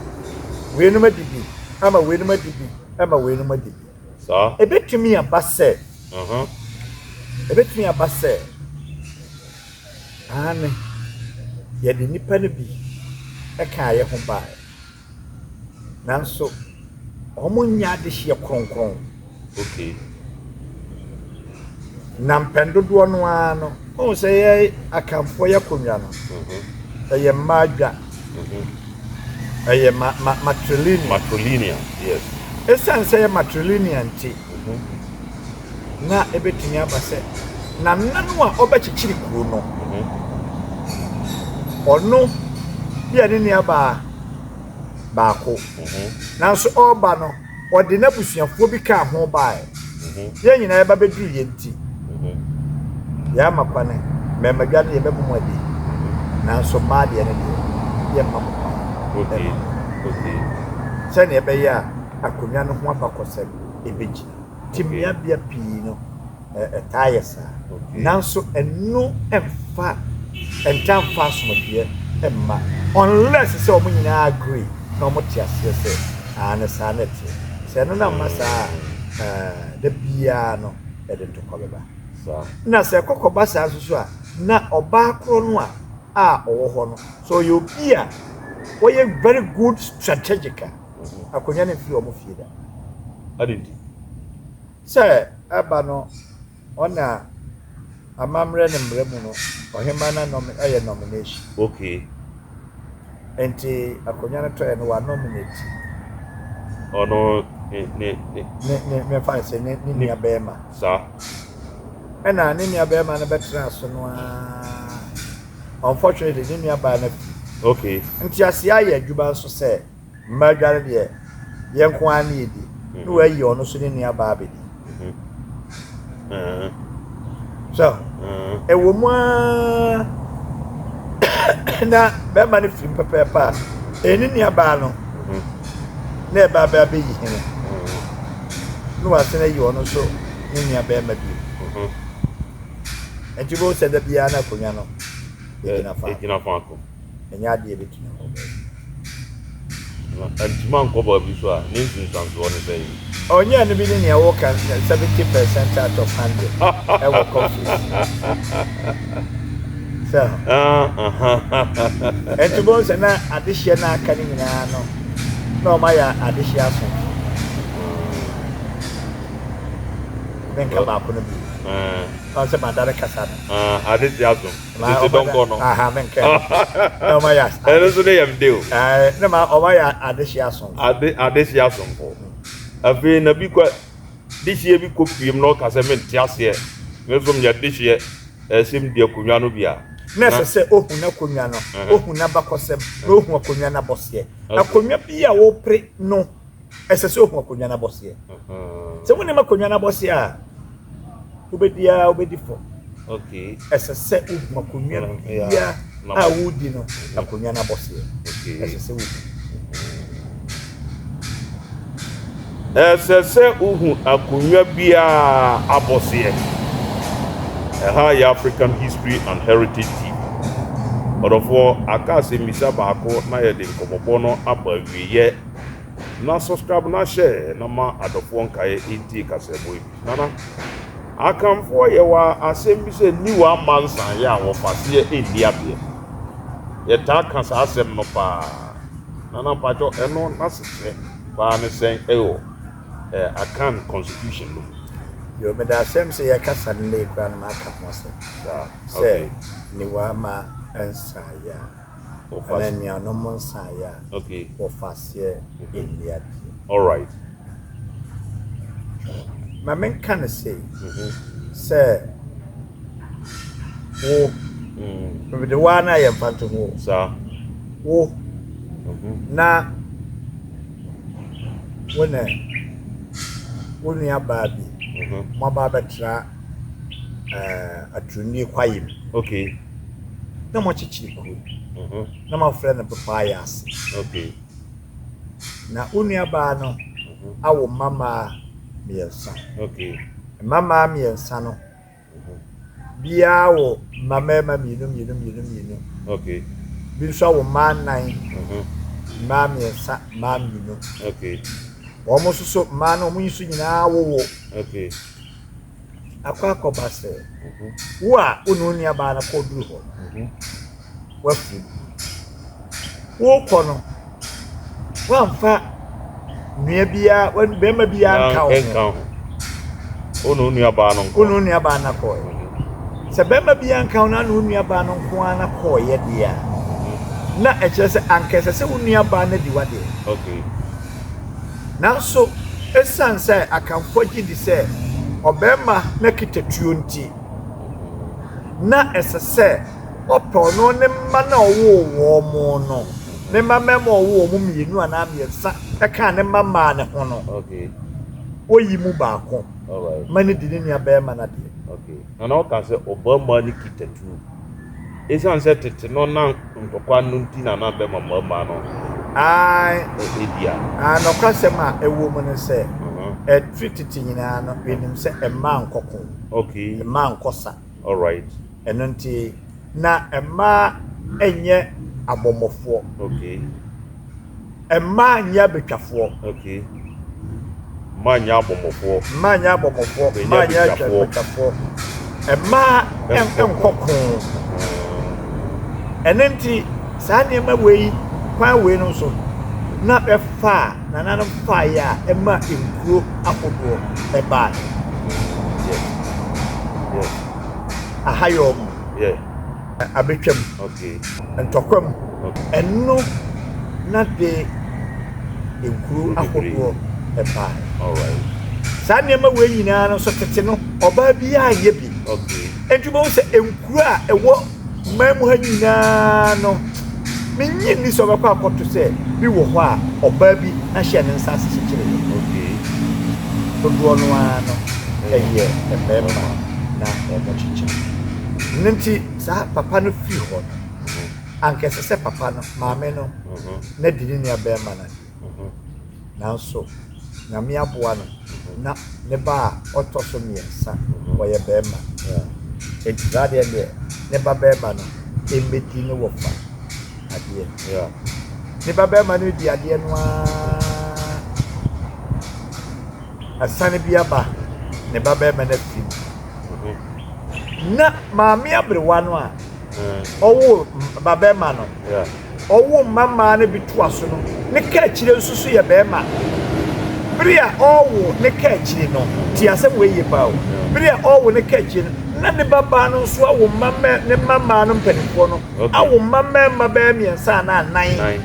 Speaker 2: weinom adi bi, ama weinom adi bi, ama weinom adi bi.
Speaker 1: Saa.
Speaker 2: Ɛbɛtumi aba sɛ, ɛbɛtumi aba sɛ, aane, yɛde nnipa no bi kaa yɛn ho baeɛ. Nanso wɔnyɛ adehyeɛ kronkron.
Speaker 1: Okay.
Speaker 2: Na mpɛn dodoɔ no ara no, wohu sɛ yɛ Akanfoɔ yɛ akonnwa no, ɛyɛ mmaa dwa. Ɛyɛ ma ma matrilineal.
Speaker 1: Matrilineal, yes.
Speaker 2: Esiane sɛ ɛyɛ matrilineal nti, na ebetumi aba sɛ nana no a ɔbɛkyekyere kuro no, ɔno bi a ne nuabaa baako, nanso ɔreba no, ɔde n'abusuafoɔ bi kaa ho baeɛ. Yɛn nyinaa yɛba bɛduru yɛn nti, yɛama kwane, mmarimadwa no yɛbɛbɔ mo adi, nanso mmaa deɛ no deɛ, yɛmma mo kwan. Sɛnea ɛbɛyɛ a akonnwa no ho abakɔsɛm bɛgyina. Nti mmeabea pii no, ɛtaa yɛ saa. Nanso ɛno mfa, ɛntaa mfa asomdwoeɛ mma unless sɛ wɔn nyinaa agree na wɔte aseɛ sɛ aane saa na ɛteɛ. Sɛ ɛno no amma saa a, da biara no ɛde ntɔkwa bɛba. Na sɛ ɛkɔkɔba saa nso so a, na ɔbaa korɔ no a a ɔwɔ hɔ no, sɛ ɔyɛ obi a ɔyɛ very good strategic a, akonnwa no mfiri wɔn fie da.
Speaker 1: Adɛn nti?
Speaker 2: Sɛ ɛba no, ɔna amammerɛ ne mmara mu no, ɔhemmaa no anɔmi ɛyɛ nomination.
Speaker 1: Okay.
Speaker 2: Nti akonnwa no tɔɛ no wa nominate.
Speaker 1: Ɔno ne ne
Speaker 2: ne. Ne ne mefa no sɛ ne ne nua bɛrima.
Speaker 1: Saa.
Speaker 2: Ɛna ne nua bɛrima no bɛtena so no ara. Unfortunately, ne nua baa no afi. Nteaseɛ ayɛ adwuma nso sɛ mmaa dware deɛ yɛn nko ara ne yɛdi. Na wayi ɔno nso ne nua baa abɛdi. So ɛwɔ mu ara na bɛrima no firi mu pɛpɛɛpɛ a, ɛyɛ ne nua baa no na ɛba abɛ abɛyi hene. Na wasan ayi ɔno nso ne nua bɛrima bio. Nti wobɛhu sɛ da biara na akonnwa no ɛgyina faako.
Speaker 1: Ɛgyina faako.
Speaker 2: Ɛnyɛ adeɛ ɛbɛtumi akɔ baabi.
Speaker 1: Na antumi ankɔ baabi so a, ne nsunsuansoɔ ne sɛn?
Speaker 2: Ɔnyɛ no bi ne nea wɔka 70% out of 100 ɛwɔ conflict. So, nti wobɛhu sɛ na adehyeɛ no aka no nyinaa no, na wɔayɛ adehyeɛ asomfo. Menka baako no bio. Ɔn sɛ madare kasa no.
Speaker 1: Adehyeɛ asom. Tete dɔnkɔ no.
Speaker 2: Aha, menka ɛno. Na wɔayɛ
Speaker 1: Ɛno nso ne yam de o.
Speaker 2: Na ma wɔayɛ adehyeɛ asomfo.
Speaker 1: Ade adehyeɛ asomfo. Afei na bi kɔ dehyeɛ bi kɔ piem na ɔka sɛ mente aseɛ. Me nso meyɛ dehyeɛ. Ɛsɛ medi akonnwa no bi a.
Speaker 2: Na ɛsɛ sɛ ohu n'akonnwa no, ohu n'abakɔsɛm, na ohu akonnwa no abɔseɛ. Akonnwa bi a wopere no, ɛsɛ sɛ ohu akonnwa no abɔseɛ. Sɛ wonim akonnwa no abɔseɛ a, wobɛdi ara wobɛdi fɔ. Ɛsɛ sɛ wohu akonnwa biara a wodi no, akonnwa no abɔseɛ. Ɛsɛ sɛ wohu.
Speaker 1: Ɛsɛ sɛ wohu akonnwa biara abɔseɛ. Ɛha yɛ African History and Heritage TV. Ɔdɔfoɔ, aka asɛmmisa baako na yɛde nkɔmmɔbɔ no aba awieeɛ. Na subscribe na share na ma adɔfoɔ nkaeɛ ntie kasamu yi bi. Nana, Akanfoɔ yɛwɔ asɛm bi sɛ nni w'amma nsaeɛ a wɔfaseɛ nni adeɛ. Yɛtaa ka saa asɛm no paa. Nana mpakyɛw ɛno n'asekyerɛ paa ne sɛn ɛwɔ Akan constitution no mu?
Speaker 2: Yoo meda asɛm sɛ yɛkasa no nnɛ yi koraa no maka ho asɛm sɛ nni w'amma nsaeɛ a. Anaa anuanom nsaeɛ a wɔfa aseɛ nni adeɛ.
Speaker 1: Alright.
Speaker 2: Ma menka no sei, sɛ wo, mede wo ara na ayɛ mfantoho o.
Speaker 1: Saa.
Speaker 2: Wo na wo ne wo nuabaa bi moaba abɛtena Aturuni kwaeɛ mu.
Speaker 1: Okay.
Speaker 2: Na moakyekyere kuro na moafrɛ no Bepɔ Ayɛ Ase.
Speaker 1: Okay.
Speaker 2: Na wo nuabaa no awo mmammaa mmiɛnsa.
Speaker 1: Okay.
Speaker 2: Mmammaa mmiɛnsa no, biara wɔ mma mmarima mmienu mmienu mmienu mmienu.
Speaker 1: Okay.
Speaker 2: Bi nso awo mmaa nnan, mmaa mmiɛnsa, mmaa mmienu.
Speaker 1: Okay.
Speaker 2: Wɔn nso so mmaa no wɔn nso nyinaa wowo.
Speaker 1: Okay.
Speaker 2: Akɔ akɔba sɛ wo a wo ne wo nuabaa no kɔduru hɔ no, woafiri mu. Worekɔ no, woamfa nua biara, barima biara nka wo ho.
Speaker 1: Wo ne wo nuabaa no nko.
Speaker 2: Wo ne wo nuabaa no kɔɛ. Sɛ barima biara nka wo na ne wo nuabaa no nko ara na kɔɔyɛ deɛ a, na ɛkyerɛ sɛ anka ɛsɛ sɛ wo nuabaa no di w'adeɛ.
Speaker 1: Okay.
Speaker 2: Nanso, esiane sɛ Akanfoɔ gye di sɛ ɔbarima na kita tuo nti, na ɛsɛ sɛ ɔpɛ ɔno ne mma no a ɔwoo wɔn no, ne mma mmarima a ɔwoo wɔn mmienu anaa mmiɛnsa kaa ne mma mmaa no ho no, oyi mu baako ma no di ne nua barima no adeɛ.
Speaker 1: Na na ɔka sɛ ɔbarima no kita tuo. Esiane sɛ tete no na ntɔkwa no nti na na bɛma mmarima no
Speaker 2: Ae,
Speaker 1: di a.
Speaker 2: Ae, nɔkwasɛm a ɛwɔ mu ne sɛ, ɛfiri tete nyinaa no, yɛnim sɛ mmaa nkɔ ko, mmaa nkɔ sa.
Speaker 1: Alright.
Speaker 2: Ɛno nti, na mmaa nyɛ abɔmmɔfoɔ.
Speaker 1: Okay.
Speaker 2: Mmaa nyɛ abɛtwafoɔ.
Speaker 1: Okay. Mmaa nyɛ abɔmmɔfoɔ.
Speaker 2: Mmaa nyɛ abɔmmɔfoɔ. Mmaa nyɛ abɛtwafoɔ. Mmaa nkɔ ko. Ɛno nti, saa nneɛma wei, kwan wei no nso, na ɛfa a nananom faeɛ a ɛma nkuro ahodoɔ ɛbaeɛ.
Speaker 1: Yes. Yes.
Speaker 2: Ahayɔ mu.
Speaker 1: Yeah.
Speaker 2: Abɛtwam.
Speaker 1: Okay.
Speaker 2: Ntɔkwa mu. Ɛno na de nkuro ahodoɔ baeɛ. Saa nneɛma wei nyinaa no nso tete no, ɔbaa biara nyɛ bi. Enti wobɛhu sɛ nkuro a ɛwɔ man mu ha nyinaa no, mennye nni sɛ wɔbɛkɔ akɔto sɛ bi wɔ hɔ a ɔbaa bi ahyɛ ne nsa ase kyekyereeɛ. Dodoɔ no ara no ɛyɛ mmarima na wɔkyekyere. Ɛno nti saa papa no firi hɔ no, anka ɛsɛ sɛ papa no, maame no, na di ne nua barima no adeɛ. Nanso Nyame aboa no na ne ba a ɔtɔ so mmiɛnsa ɔyɛ barima. Enti saa deɛ deɛ ne ba barima no mmɛdi ne wɔfa adeɛ. Ne ba barima no di adeɛ no ara asiane bi aba ne ba barima no afiri mu. Na maame aberewa no a ɔwoo ba barima no Ɔwoo mma mmaa no bi toa so no, ne kaakyire nso so yɛ barima. Bere a ɔrewo ne kaakyire no, tie asɛm wei yie paa o. Bere a ɔrewo ne kaakyire no, na ne babaa no nso awo mma mma ne mma mmaa no mpanimfoɔ no awo mma mmarima bɛyɛ mmiɛnsa anaa nnan.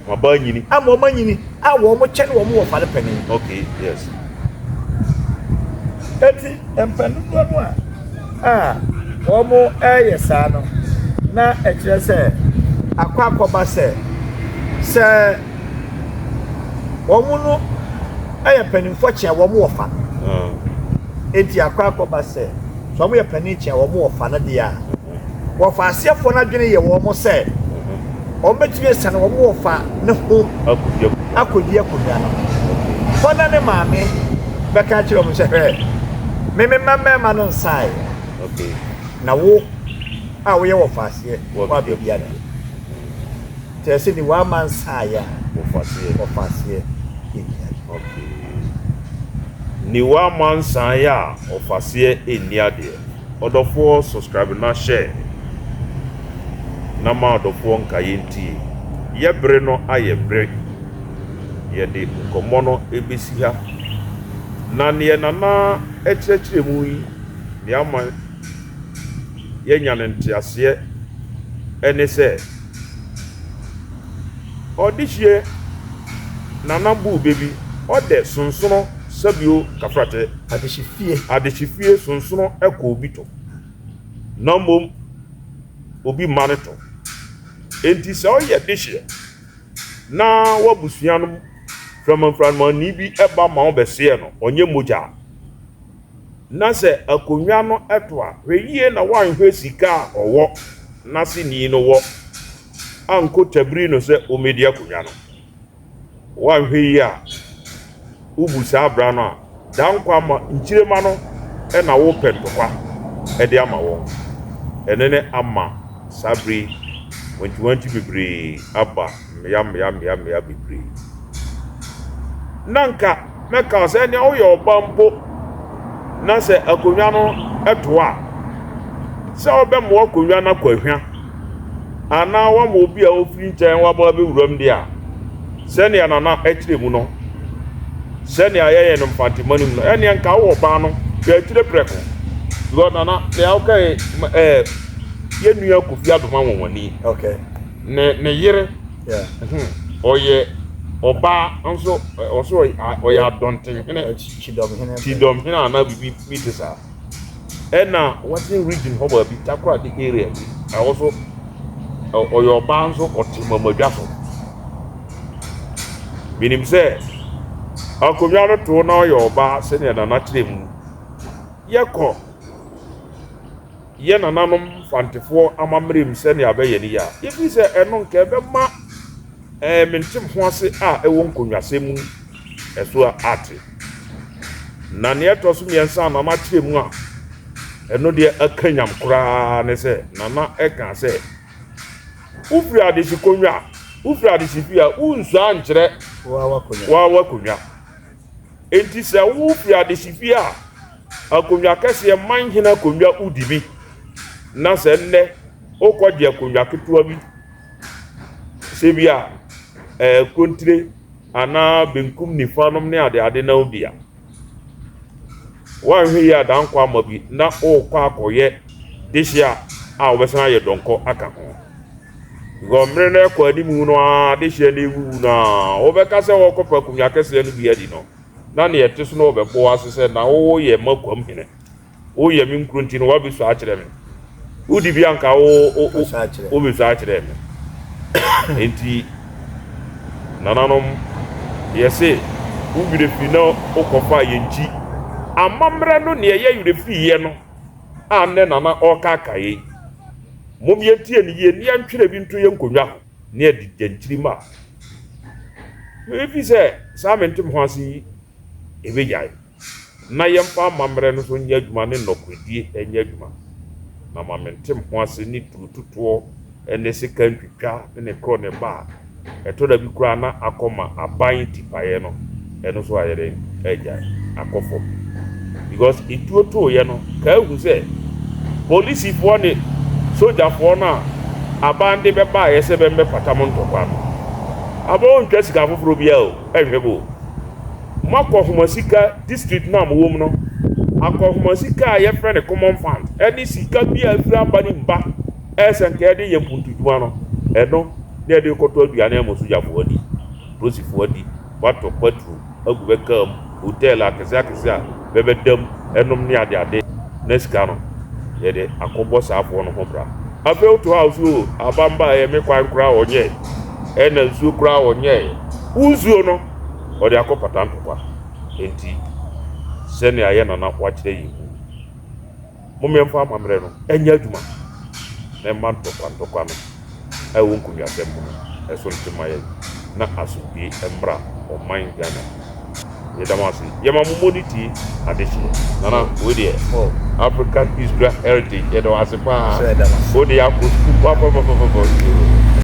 Speaker 1: Wɔn aba anyini.
Speaker 2: Ama wɔn anyini a wɔn kyɛne wɔn wɔfa no panin.
Speaker 1: Okay, yes.
Speaker 2: Eti mpɛn dodoɔ no a a wɔreyɛ saa no, na ɛkyerɛ sɛ akɔ akɔba sɛ, sɛ wɔn no yɛ mpanimfoɔ kyɛn wɔn wɔfa no. Enti akɔ akɔba sɛ, sɛ wɔn yɛ panin kyɛn wɔn wɔfa no deɛ a, wɔfa aseɛfoɔ no adwene yɛ wɔn sɛ wɔn bɛtumi asiane wɔn wɔfa ne ho akɔdi akonnwa no. Hɔ na ne maame bɛka akyerɛ wɔn sɛ, hwɛ, me me mma mmarima no nsaeɛ, na wo a woyɛ wɔfa aseɛ woabɛdi adeɛ. Kyerɛ sɛ ni w'ama nsaeɛ a wɔfa aseɛ ɛnni adeɛ.
Speaker 1: Ni w'ama nsaeɛ a wɔfa aseɛ ɛnni adeɛ. Ɔdɔfoɔ subscribe na share na ma ɔdɔfoɔ nkaeɛ ntie. Yɛ bere no ayɛ bere. Yɛde nkɔmmɔ no bɛsi ha. Na neɛ Nana kyerɛkyerɛ mu yi, deɛ ama yɛanya no nteaseɛ ne sɛ, Ɔdehyeɛ Nana buu bɛ bi, ɔdɛ sonsono sɛbio kafratɛ.
Speaker 2: Adehyefie.
Speaker 1: Adehyefie sonsono kɔ obi to, na mmom obi mma no to. Enti sɛ ɔyɛ dehyeɛ na w'abusua no firamanfiramanni bi ba ma wobɛseɛ no, ɔnyɛ mogya a, na sɛ akonnwa no to a, hwɛ yie na woanhwɛ sika a ɔwɔ n'aseni no wɔ ankɔ tabiri no sɛ ɔmmɛdi akonnwa no. Woanhwɛ yie a, wobu saa bra no a, daa nkwa ma nkyirema no na wopɛ ntɔkwa de ama wɔn. Ɛno ne ama saa bere yi wantiwanti bebree aba mmea mmea mmea mmea bebree. Na nka mɛka wo sɛ nea woyɛ ɔba mpo na sɛ akonnwa no to a, sɛ wobɛmoa akonnwa no akɔ ahwa anaa woama obi a ofiri nkyɛn waba abɛwuram deɛ a, sɛnea Nana kyerɛ mu no, sɛnea yɛyɛ no Mfantema no mu no, ɛnneɛ nka wowɔ ɔbaa no hwɛ akyire prɛko. Because Nana, nea wokae ɛɛ yɛn nua Kofi Adoma Nwanwani.
Speaker 2: Okay.
Speaker 1: Ne ne yere.
Speaker 2: Yeah.
Speaker 1: Ɔyɛ ɔbaa nso ɔso ɔyɛ adɔntenhene.
Speaker 2: Kyidɔmhene.
Speaker 1: Kyidɔmhene anaa biribi bi te saa. Ɛna Western region hɔ baabi, Takoradi area bi, ɛhɔ so ɔyɛ ɔbaa nso ɔte mamadwa so. Menim sɛ akonnwa no too na ɔyɛ ɔbaa sɛnea Nana kyerɛ mu. Yɛkɔ yɛ nananom Mfantefoɔ amammerɛ mu sɛnea bɛyɛ no yi a, yɛfiri sɛ ɛno nka ɛbɛma ɛɛ mentem ho ase a ɛwɔ nkonnwasɛm mu ɛso ate. Na nea ɛtɔ so mmiɛnsa a Nana kyerɛ mu a ɛno deɛ aka nyam koraa ne sɛ Nana ɛka sɛ wofiri adehye konnwa a wofiri adehye fie a wonsua nkyerɛ waa w'akonnwa. Enti sɛ wofiri adehye fie a akonnwa kɛseɛ man hene akonnwa wodi bi na sɛ nnɛ wokɔgye akonnwa ketewa bi sɛ bi a ɛɛ kontire anaa benkum nifa nom ne adeade na wodi a, woanhwɛ yie a daa nkwa ama bi na wokɔ akɔyɛ dehye a a wobɛsan ayɛ dɔnkɔ aka ho. Because mmere no ɛkɔ anim no ara dehyeɛ no ewuwu no ara wobɛka sɛ wɔkɔpɛ akonnwa kɛseɛ no bi adi no na nea ɛte so no wɔbɛbɔ ase sɛ na woyɛ makwam hene. Woyɛ me nkuro nti no woabɛsua akyerɛ me. Wodi bi anka wo wobɛsua akyerɛ me. Enti nananom yɛse wo werɛ fi na wokɔfa yɛn nkyi. Amammerɛ no neɛ yɛ werɛ fiiɛ no a nnɛ nana ɔrekaakae yi. Mom yɛntie no yie ne yɛntwerɛ bi nto yɛn nkonnwa ho ne yɛde gya nkyirimma a mefi sɛ saa mente me ho ase yi ɛbɛgyae. Na yɛmfa amammerɛ no so nyɛ adwuma ne nɔkorɛdie nyɛ adwuma. Na ma mente me ho ase ne turotutoɔ ne sika ntwitwa ne ne korɔ ne ba a, ɛtɔ da bi koraa na akɔ ma aban tipaeɛ no, ɛno nso ayɛ dɛn? Agyae, akɔ fam. Because etuo tooeɛ no, kaa hu sɛ polisifoɔ ne sogyafoɔ no a aban de bɛbaeɛ sɛ bɛmmɛpata mo ntɔkwa no, aban ɔntwa sika foforɔ biara o, ɛnhwɛ mo o. Moakɔ homa sika district no a mowɔ mu no, akɔ homa sika a yɛfrɛ no common fund ɛne sika bi a ɛfiri aba ne mba ɛsɛ nka yɛde yɛ mpuntudwuma no, ɛno na yɛde rekɔtɔ aduane ama sogyafoɔ adi, polisifoɔ adi, wɔatɔ patro agu bɛ kaa mu, hotel akɛse akɛse a bɛbɛda mu ɛnom ne adeade, na sika no yɛde akɔbɔ saa afoɔ no ho bra. Afei woto hɔ a wose o aban baeɛ me kwan koraa ɔnyɛɛ, ɛna nsuo koraa ɔnyɛɛ, wo nsuo no ɔde akɔ pata ntɔkwa. Enti sɛnea yɛn nana wakyerɛ yɛn mu yi, mom yɛmfa amammerɛ no nyɛ adwuma na ɛmma ntɔkwa ntɔkwa no a ɛwɔ nkonnwasɛm mu no ɛso nte ma yɛn na asomdwie mmra ɔman Ghana mu. Yɛda mo ase. Yɛma mo mmɔ ne tie adehyeɛ. Nana wei deɛ African History Heritage yɛda wo ase paa. Wode akɔ sukuu papapapapa.